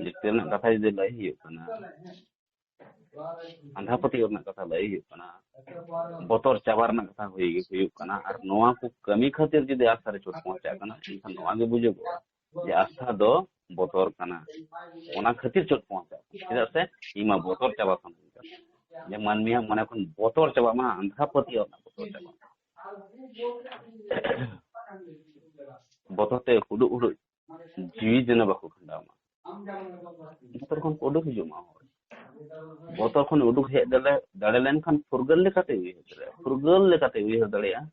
ᱡᱩᱠᱛᱤ ᱨᱮᱱᱟᱜ ᱠᱟᱛᱷᱟ ᱡᱩᱫᱤ ᱞᱟᱹᱭ ᱦᱩᱭᱩᱜ ᱠᱟᱱᱟ, ᱟᱸᱫᱷᱟ ᱯᱟᱹᱛᱭᱟᱹᱣ ᱨᱮᱱᱟᱜ ᱠᱟᱛᱷᱟ ᱞᱟᱹᱭ ᱦᱩᱭᱩᱜ ᱠᱟᱱᱟ, ᱵᱚᱛᱚᱨ ᱪᱟᱵᱟ ᱨᱮᱱᱟᱜ ᱠᱟᱛᱷᱟ ᱦᱩᱭ ᱦᱩᱭᱩᱜ ᱠᱟᱱᱟ, ᱟᱨ ᱱᱚᱣᱟ ᱠᱚ ᱠᱟᱹᱢᱤ ᱠᱷᱟᱹᱛᱤᱨ ᱡᱩᱫᱤ ᱟᱥᱛᱷᱟ ᱨᱮ ᱪᱳᱴ ᱯᱚᱦᱚᱸᱪᱟᱜ ᱠᱟᱱᱟ, ᱮᱱᱠᱷᱟᱱ ᱱᱚᱣᱟ ᱜᱮ ᱵᱩᱡᱩᱜᱚᱜᱼᱟ ᱡᱮ ᱟᱥᱛᱷᱟ ᱫᱚ ᱵᱚᱛᱚᱨ ᱠᱟᱱᱟ᱾ ᱚᱱᱟ ᱠᱷᱟᱹᱛᱤᱨ ᱪᱳᱴ ᱯᱚᱦᱚᱸᱪᱟᱜ ᱠᱟᱱᱟ᱾ ᱪᱮᱫᱟᱜ ᱥᱮ ᱤᱧ ᱢᱟ ᱵᱚᱛᱚᱨ ᱪᱟᱵᱟ ᱥᱟᱱᱟᱧ ᱠᱟᱱᱟ᱾ ᱡᱮ ᱢᱟᱹᱱᱢᱤᱭᱟᱜ ᱢᱚᱱᱮ ᱠᱷᱚᱱ ᱵᱚᱛᱚᱨ ᱪᱟᱵᱟᱜ ᱢᱟ, ᱟᱸᱫᱷᱟ ᱯᱟᱹᱛᱭᱟᱹᱣ ᱨᱮᱱᱟᱜ ᱵᱚᱛᱚᱨ ᱪᱟᱵᱟᱜ ᱢᱟ᱾ ᱵᱚᱛᱚᱨ ᱛᱮ ᱦᱩᱰᱩᱜ ᱦᱩᱰᱩᱜ ᱡᱤᱣᱤ ᱡᱮᱱᱚ ᱵᱟᱠᱚ ᱠᱷᱟᱸᱰᱟᱣ ᱢᱟ᱾ ᱵᱚᱛᱚᱨ ᱠᱷᱚᱱ ᱠᱚ ᱩᱰᱩᱠ ᱦᱤᱡᱩᱜ ᱢᱟ ᱦᱚᱲ᱾ ᱵᱚᱛᱚᱨ ᱠᱷᱚᱱ ᱩᱰᱩᱠ ᱦᱮᱡ ᱫᱟᱲᱮ, ᱫᱟᱲᱮ ᱞᱮᱱᱠᱷᱟᱱ ᱯᱷᱩᱨᱜᱟᱹᱞ ᱞᱮᱠᱟᱛᱮ ᱩᱭᱦᱟᱹᱨ ᱫᱟᱲᱮᱭᱟᱜᱼᱟ, ᱯᱷᱩᱨᱜᱟᱹᱞ ᱞᱮᱠᱟᱛᱮ ᱩᱭᱦᱟᱹᱨ ᱫᱟᱲᱮᱭᱟᱜᱼᱟ᱾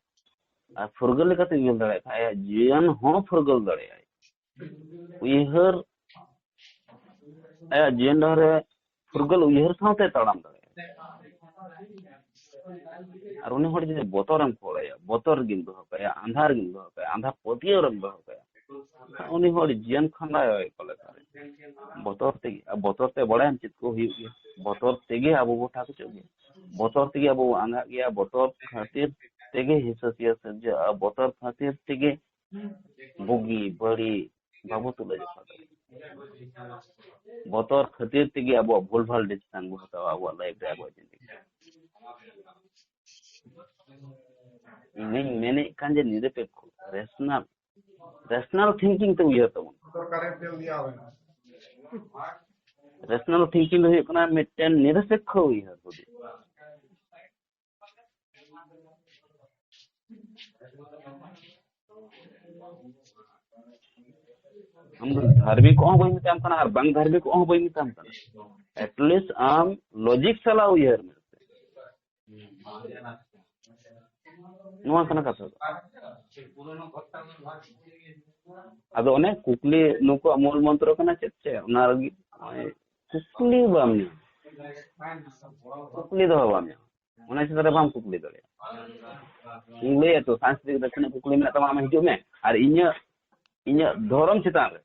ᱟᱨ ᱯᱷᱩᱨᱜᱟᱹᱞ ᱞᱮᱠᱟᱛᱮ ᱩᱭᱦᱟᱹᱨ ᱫᱟᱲᱮᱭᱟᱜ ᱠᱷᱟᱱ ᱟᱭᱟᱜ ᱡᱤᱭᱚᱱ ᱦᱚᱸ ᱯᱷᱩᱨᱜᱟᱹᱞ ᱫᱟᱲᱮᱭᱟᱜᱼᱟᱭ᱾ ᱩᱭᱦᱟᱹᱨ, ᱟᱭᱟᱜ ᱡᱤᱭᱚᱱ ᱰᱟᱦᱟᱨ ᱨᱮ ᱯᱷᱩᱨᱜᱟᱹᱞ ᱩᱭᱦᱟᱹᱨ ᱥᱟᱶᱛᱮ ᱛᱟᱲᱟᱢ ᱫᱟᱲᱮᱭᱟᱜᱼᱟ᱾ ᱟᱨ ᱩᱱᱤ ᱦᱚᱲ ᱡᱩᱫᱤ ᱵᱚᱛᱚᱨᱮᱢ ᱠᱷᱚᱲ ᱟᱭᱟ, ᱵᱚᱛᱚᱨ ᱨᱮᱜᱮᱢ ᱫᱚᱦᱚ ᱠᱟᱭᱟ, ᱟᱸᱫᱷᱟᱨ ᱨᱮᱜᱮᱢ ᱫᱚᱦᱚ ᱠᱟᱭᱟ, ᱟᱸᱫᱷᱟ ᱯᱟᱹᱛᱭᱟᱹᱣ ᱨᱮᱢ ᱫᱚᱦᱚ ᱠᱟᱭᱟ, ᱩᱱᱤ ᱦᱚᱲ ᱡᱤᱭᱚᱱ ᱠᱷᱟᱸᱰᱟᱣ ᱚᱠᱟ ᱞᱮᱠᱟᱨᱮ? ᱵᱚᱛᱚᱨ ᱛᱮᱜᱮ᱾ ᱟᱨ ᱵᱚᱛᱚᱨ ᱛᱮ ᱵᱟᱲᱟᱭᱟᱢ ᱪᱮᱫ ᱠᱚ ᱦᱩᱭᱩᱜ ᱜᱮᱭᱟ? ᱵᱚᱛᱚᱨ ᱛᱮᱜᱮ ᱟᱵᱚ ᱵᱚ ᱴᱷᱟᱠ ᱦᱚᱪᱚᱜ ᱜᱮᱭᱟ, ᱵᱚᱛᱚᱨ ᱛᱮᱜᱮ ᱟᱵᱚ ᱵᱚ ᱟᱸᱫᱷᱟᱜ ᱜᱮᱭᱟ, ᱵᱚᱛᱚᱨ ᱠᱷᱟᱹᱛᱤᱨ ᱛᱮᱜᱮ ᱦᱤᱥᱟᱹ ᱥᱤᱭᱟᱹ ᱥᱤᱨᱡᱟᱹᱜᱼᱟ, ᱵᱚᱛᱚᱨ ᱠᱷᱟᱹᱛᱤᱨ ᱛᱮᱜᱮ ᱵᱩᱜᱤ ᱵᱟᱹᱲᱤᱡ ᱵᱟᱵᱚ ᱛᱩᱞᱟᱹ ᱡᱚᱠᱷᱟ ᱫᱟᱲᱮᱭᱟᱜᱼᱟ᱾ ᱵᱚᱛᱚᱨ ᱠᱷᱟᱹᱛᱤᱨ ᱛᱮᱜᱮ ᱟᱵᱚᱣᱟᱜ ᱵᱷᱩᱞ ᱵᱷᱟᱞ ᱰᱤᱥᱤᱥᱚᱱ ᱵᱚ ᱦᱟᱛᱟᱣᱟ ᱟᱵᱚᱣᱟᱜ ᱞᱟᱭᱤᱯᱷ ᱨᱮ, ᱟᱵᱚᱣᱟᱜ ᱡᱤᱱᱫᱮᱜᱤ ᱨᱮ᱾ ᱤᱧᱤᱧ ᱢᱮᱱᱮᱫ ᱠᱟᱱ ᱡᱮ ᱱᱤᱨᱚᱯᱮᱠᱠᱷᱚ, ᱨᱮᱥᱱᱟᱞ, ᱨᱮᱥᱱᱟᱞ ᱛᱷᱤᱝᱠᱤᱝ ᱛᱮ ᱩᱭᱦᱟᱹᱨ ᱛᱟᱵᱚᱱ᱾ ᱨᱮᱥᱱᱟᱞ ᱛᱷᱤᱝᱠᱤᱝ ᱫᱚ ᱦᱩᱭᱩᱜ ᱠᱟᱱᱟ ᱢᱤᱫᱴᱮᱱ ᱱᱤᱨᱚᱯᱮᱠᱠᱷᱚ ᱩᱭᱦᱟᱹᱨ ᱦᱩᱫᱤᱥ᱾ ᱟᱢ ᱫᱚ ᱫᱷᱟᱨᱢᱤᱠ ᱠᱚ ᱦᱚᱸ ᱵᱟᱹᱧ ᱢᱮᱛᱟᱢ ᱠᱟᱱᱟ ᱟᱨ ᱵᱟᱝ ᱫᱷᱟᱨᱢᱤᱠ ᱠᱚ ᱦᱚᱸ ᱵᱟᱹᱧ ᱢᱮᱛᱟᱢ ᱠᱟᱱᱟ᱾ At least ᱟᱢ ᱞᱚᱡᱤᱠ ᱥᱟᱞᱟᱜ ᱩᱭᱦᱟᱹᱨ ᱢᱮ᱾ ᱱᱚᱣᱟ ᱠᱟᱱᱟ ᱠᱟᱛᱷᱟ ᱫᱚ᱾ ᱟᱫᱚ ᱚᱱᱮ ᱠᱩᱠᱞᱤ, ᱱᱩᱠᱩᱣᱟᱜ ᱢᱩᱞ ᱢᱚᱱᱛᱨᱚ ᱠᱟᱱᱟ ᱪᱮᱫ ᱪᱮᱫ? ᱚᱱᱟ ᱞᱟᱹᱜᱤᱫ ᱱᱚᱜᱼᱚᱭ ᱠᱩᱠᱞᱤ ᱵᱟᱢ ᱧᱟᱢᱟ, ᱠᱩᱠᱞᱤ ᱫᱚᱦᱚ ᱵᱟᱢ ᱧᱟᱢᱟ, ᱚᱱᱟ ᱪᱮᱛᱟᱱ ᱨᱮ ᱵᱟᱢ ᱠᱩᱠᱞᱤ ᱫᱟᱲᱮᱭᱟᱜᱼᱟ᱾ ᱤᱧ ᱞᱟᱹᱭᱟ ᱛᱚ, ᱥᱟᱭᱮᱱᱥ ᱤᱫᱤ ᱠᱟᱛᱮ ᱛᱤᱱᱟᱹᱜ ᱠᱩᱠᱞᱤ ᱢᱮᱱᱟᱜ ᱛᱟᱢᱟ, ᱟᱢ ᱦᱤᱡᱩᱜ ᱢᱮ, ᱟᱨ ᱤᱧᱟᱹᱜ, ᱤᱧᱟᱹᱜ ᱫᱷᱚᱨᱚᱢ ᱪᱮᱛᱟᱱ ᱨᱮ,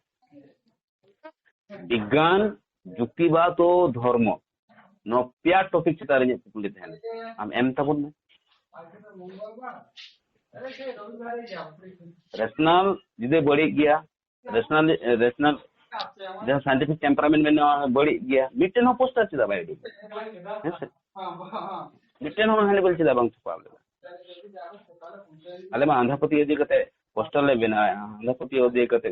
ᱵᱤᱜᱽᱜᱟᱱ, ᱡᱩᱠᱛᱤᱵᱟᱫ ᱳ ᱫᱷᱚᱨᱢᱚ, ᱱᱚᱣᱟ ᱯᱮᱭᱟ ᱴᱚᱯᱤᱠ ᱪᱮᱛᱟᱱ ᱨᱮ ᱤᱧᱟᱹᱜ ᱠᱩᱠᱞᱤ ᱛᱟᱦᱮᱱᱟ, ᱟᱢ ᱮᱢ ᱛᱟᱵᱚᱱ ᱢᱮ᱾ ᱨᱮᱥᱱᱟᱞ ᱡᱩᱫᱤ ᱵᱟᱹᱲᱤᱡ ᱜᱮᱭᱟ, ᱨᱮᱥᱱᱟᱞ, ᱨᱮᱥᱱᱟᱞ ᱡᱟᱦᱟᱸ ᱥᱟᱭᱮᱱᱴᱤᱯᱷᱤᱠ ᱴᱮᱢᱯᱟᱨᱟᱢᱮᱱᱴ ᱢᱮᱱᱟᱜᱼᱟ, ᱵᱟᱹᱲᱤᱡ ᱜᱮᱭᱟ, ᱢᱤᱫᱴᱮᱱ ᱦᱚᱸ ᱯᱳᱥᱴᱟᱨ ᱪᱮᱫᱟᱜ ᱵᱟᱭ ᱩᱰᱩᱠ? ᱦᱮᱸ ᱥᱮ? ᱢᱤᱫᱴᱮᱱ ᱦᱚᱸ ᱦᱮᱱᱰᱵᱤᱞ ᱪᱮᱫᱟᱜ ᱵᱟᱝ ᱪᱷᱟᱯᱟᱣ ᱞᱮᱫᱟ? ᱟᱞᱮ ᱢᱟ ᱟᱸᱫᱷᱟ ᱯᱟᱹᱛᱭᱟᱹᱣ ᱤᱫᱤ ᱠᱟᱛᱮ ᱯᱳᱥᱴᱟᱨ ᱞᱮ ᱵᱮᱱᱟᱣᱮᱫᱼᱟ, ᱟᱸᱫᱷᱟ ᱯᱟᱹᱛᱭᱟᱹᱣ ᱤᱫᱤ ᱠᱟᱛᱮ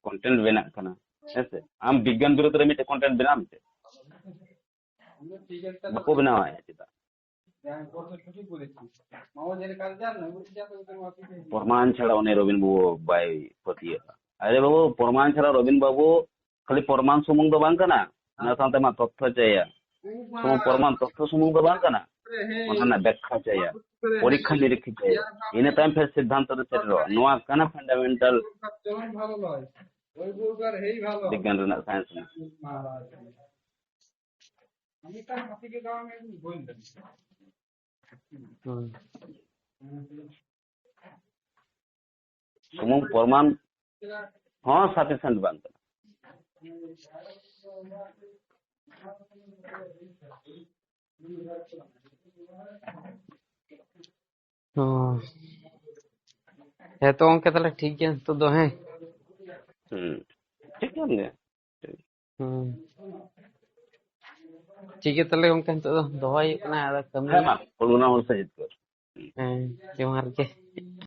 ᱠᱚᱱᱴᱮᱱᱴ ᱵᱮᱱᱟᱜ ᱠᱟᱱᱟ᱾ ᱦᱮᱸ ᱥᱮ? ᱟᱢ ᱵᱤᱜᱽᱜᱟᱱ ᱵᱤᱨᱩᱫᱽ ᱨᱮ ᱢᱤᱫᱴᱮᱱ ᱠᱚᱱᱴᱮᱱᱴ ᱵᱮᱱᱟᱣ ᱢᱮᱥᱮ᱾ ᱵᱟᱠᱚ ᱵᱮᱱᱟᱣᱟ ᱪᱮᱫᱟᱜ? ᱯᱨᱚᱢᱟᱱ ᱪᱷᱟᱲᱟ ᱩᱱᱤ ᱨᱚᱵᱤᱱ ᱵᱟᱵᱩ ᱵᱟᱭ ᱯᱟᱹᱛᱭᱟᱹᱜᱼᱟ᱾ ᱟᱨᱮ ᱵᱟᱵᱩ, ᱯᱨᱚᱢᱟᱱ ᱪᱷᱟᱲᱟ ᱨᱚᱵᱤᱱ ᱵᱟᱵᱩ ᱠᱷᱟᱹᱞᱤ ᱯᱨᱚᱢᱟᱱ ᱥᱩᱢᱩᱝ ᱫᱚ ᱵᱟᱝ ᱠᱟᱱᱟ, ᱚᱱᱟ ᱥᱟᱶᱛᱮ ᱢᱟ ᱛᱚᱛᱛᱷᱚ ᱪᱟᱭᱟ᱾ ᱥᱩᱢᱩᱝ ᱯᱨᱚᱢᱟᱱ, ᱛᱚᱛᱛᱷᱚ ᱥᱩᱢᱩᱝ ᱫᱚ ᱵᱟᱝ ᱠᱟᱱᱟ, ᱚᱱᱟ ᱨᱮᱱᱟᱜ ᱵᱮᱠᱠᱷᱟ ᱪᱟᱭᱟ, ᱯᱚᱨᱤᱠᱠᱷᱟ ᱱᱤᱨᱤᱠᱠᱷᱟ ᱪᱟᱭᱟ᱾ ᱤᱱᱟᱹ ᱛᱟᱭᱚᱢ ᱯᱷᱮᱨ ᱥᱤᱫᱽᱫᱷᱟᱱᱛᱚ ᱨᱮ ᱥᱮᱴᱮᱨᱚᱜᱼᱟ᱾ ᱱᱚᱣᱟ ᱠᱟᱱᱟ ᱯᱷᱟᱱᱰᱟᱢᱮᱱᱴᱟᱞ ᱵᱤᱜᱽᱜᱟᱱ ᱨᱮᱱᱟᱜ, ᱥᱟᱭᱮᱱᱥ ᱨᱮᱱᱟᱜ᱾ ᱦᱩᱸ᱾ ᱥᱩᱢᱩᱝ ᱯᱨᱚᱢᱟᱱ ᱦᱚᱸ ᱥᱟᱯᱷᱤᱥᱤᱭᱮᱱᱴ ᱵᱟᱝ ᱠᱟᱱᱟ᱾ ᱦᱚᱸ᱾ ᱦᱮᱸ ᱛᱚ ᱜᱚᱝᱠᱮ, ᱛᱟᱦᱞᱮ ᱴᱷᱤᱠ ᱜᱮᱭᱟ ᱱᱤᱛᱚᱜ ᱫᱚ, ᱦᱮᱸ? ᱦᱩᱸ᱾ ᱴᱷᱤᱠ ᱜᱮᱭᱟ ᱜᱚᱝᱠᱮ᱾ ᱦᱩᱸ᱾ ᱴᱷᱤᱠ ᱜᱮᱭᱟ ᱛᱟᱦᱞᱮ ᱜᱚᱝᱠᱮ, ᱱᱤᱛᱚᱜ ᱫᱚ ᱫᱚᱦᱚᱭ ᱦᱩᱭᱩᱜ ᱠᱟᱱᱟ, ᱟᱫᱚ ᱠᱟᱹᱢᱤ ᱦᱮᱸ ᱢᱟ, ᱢᱮᱱᱟᱜᱼᱟ᱾ ᱠᱚᱞᱯᱚᱱᱟ ᱢᱚᱱᱥᱟ ᱡᱤᱛᱠᱟᱹᱨ᱾ ᱦᱮᱸ, ᱡᱚᱦᱟᱨ ᱜᱮ᱾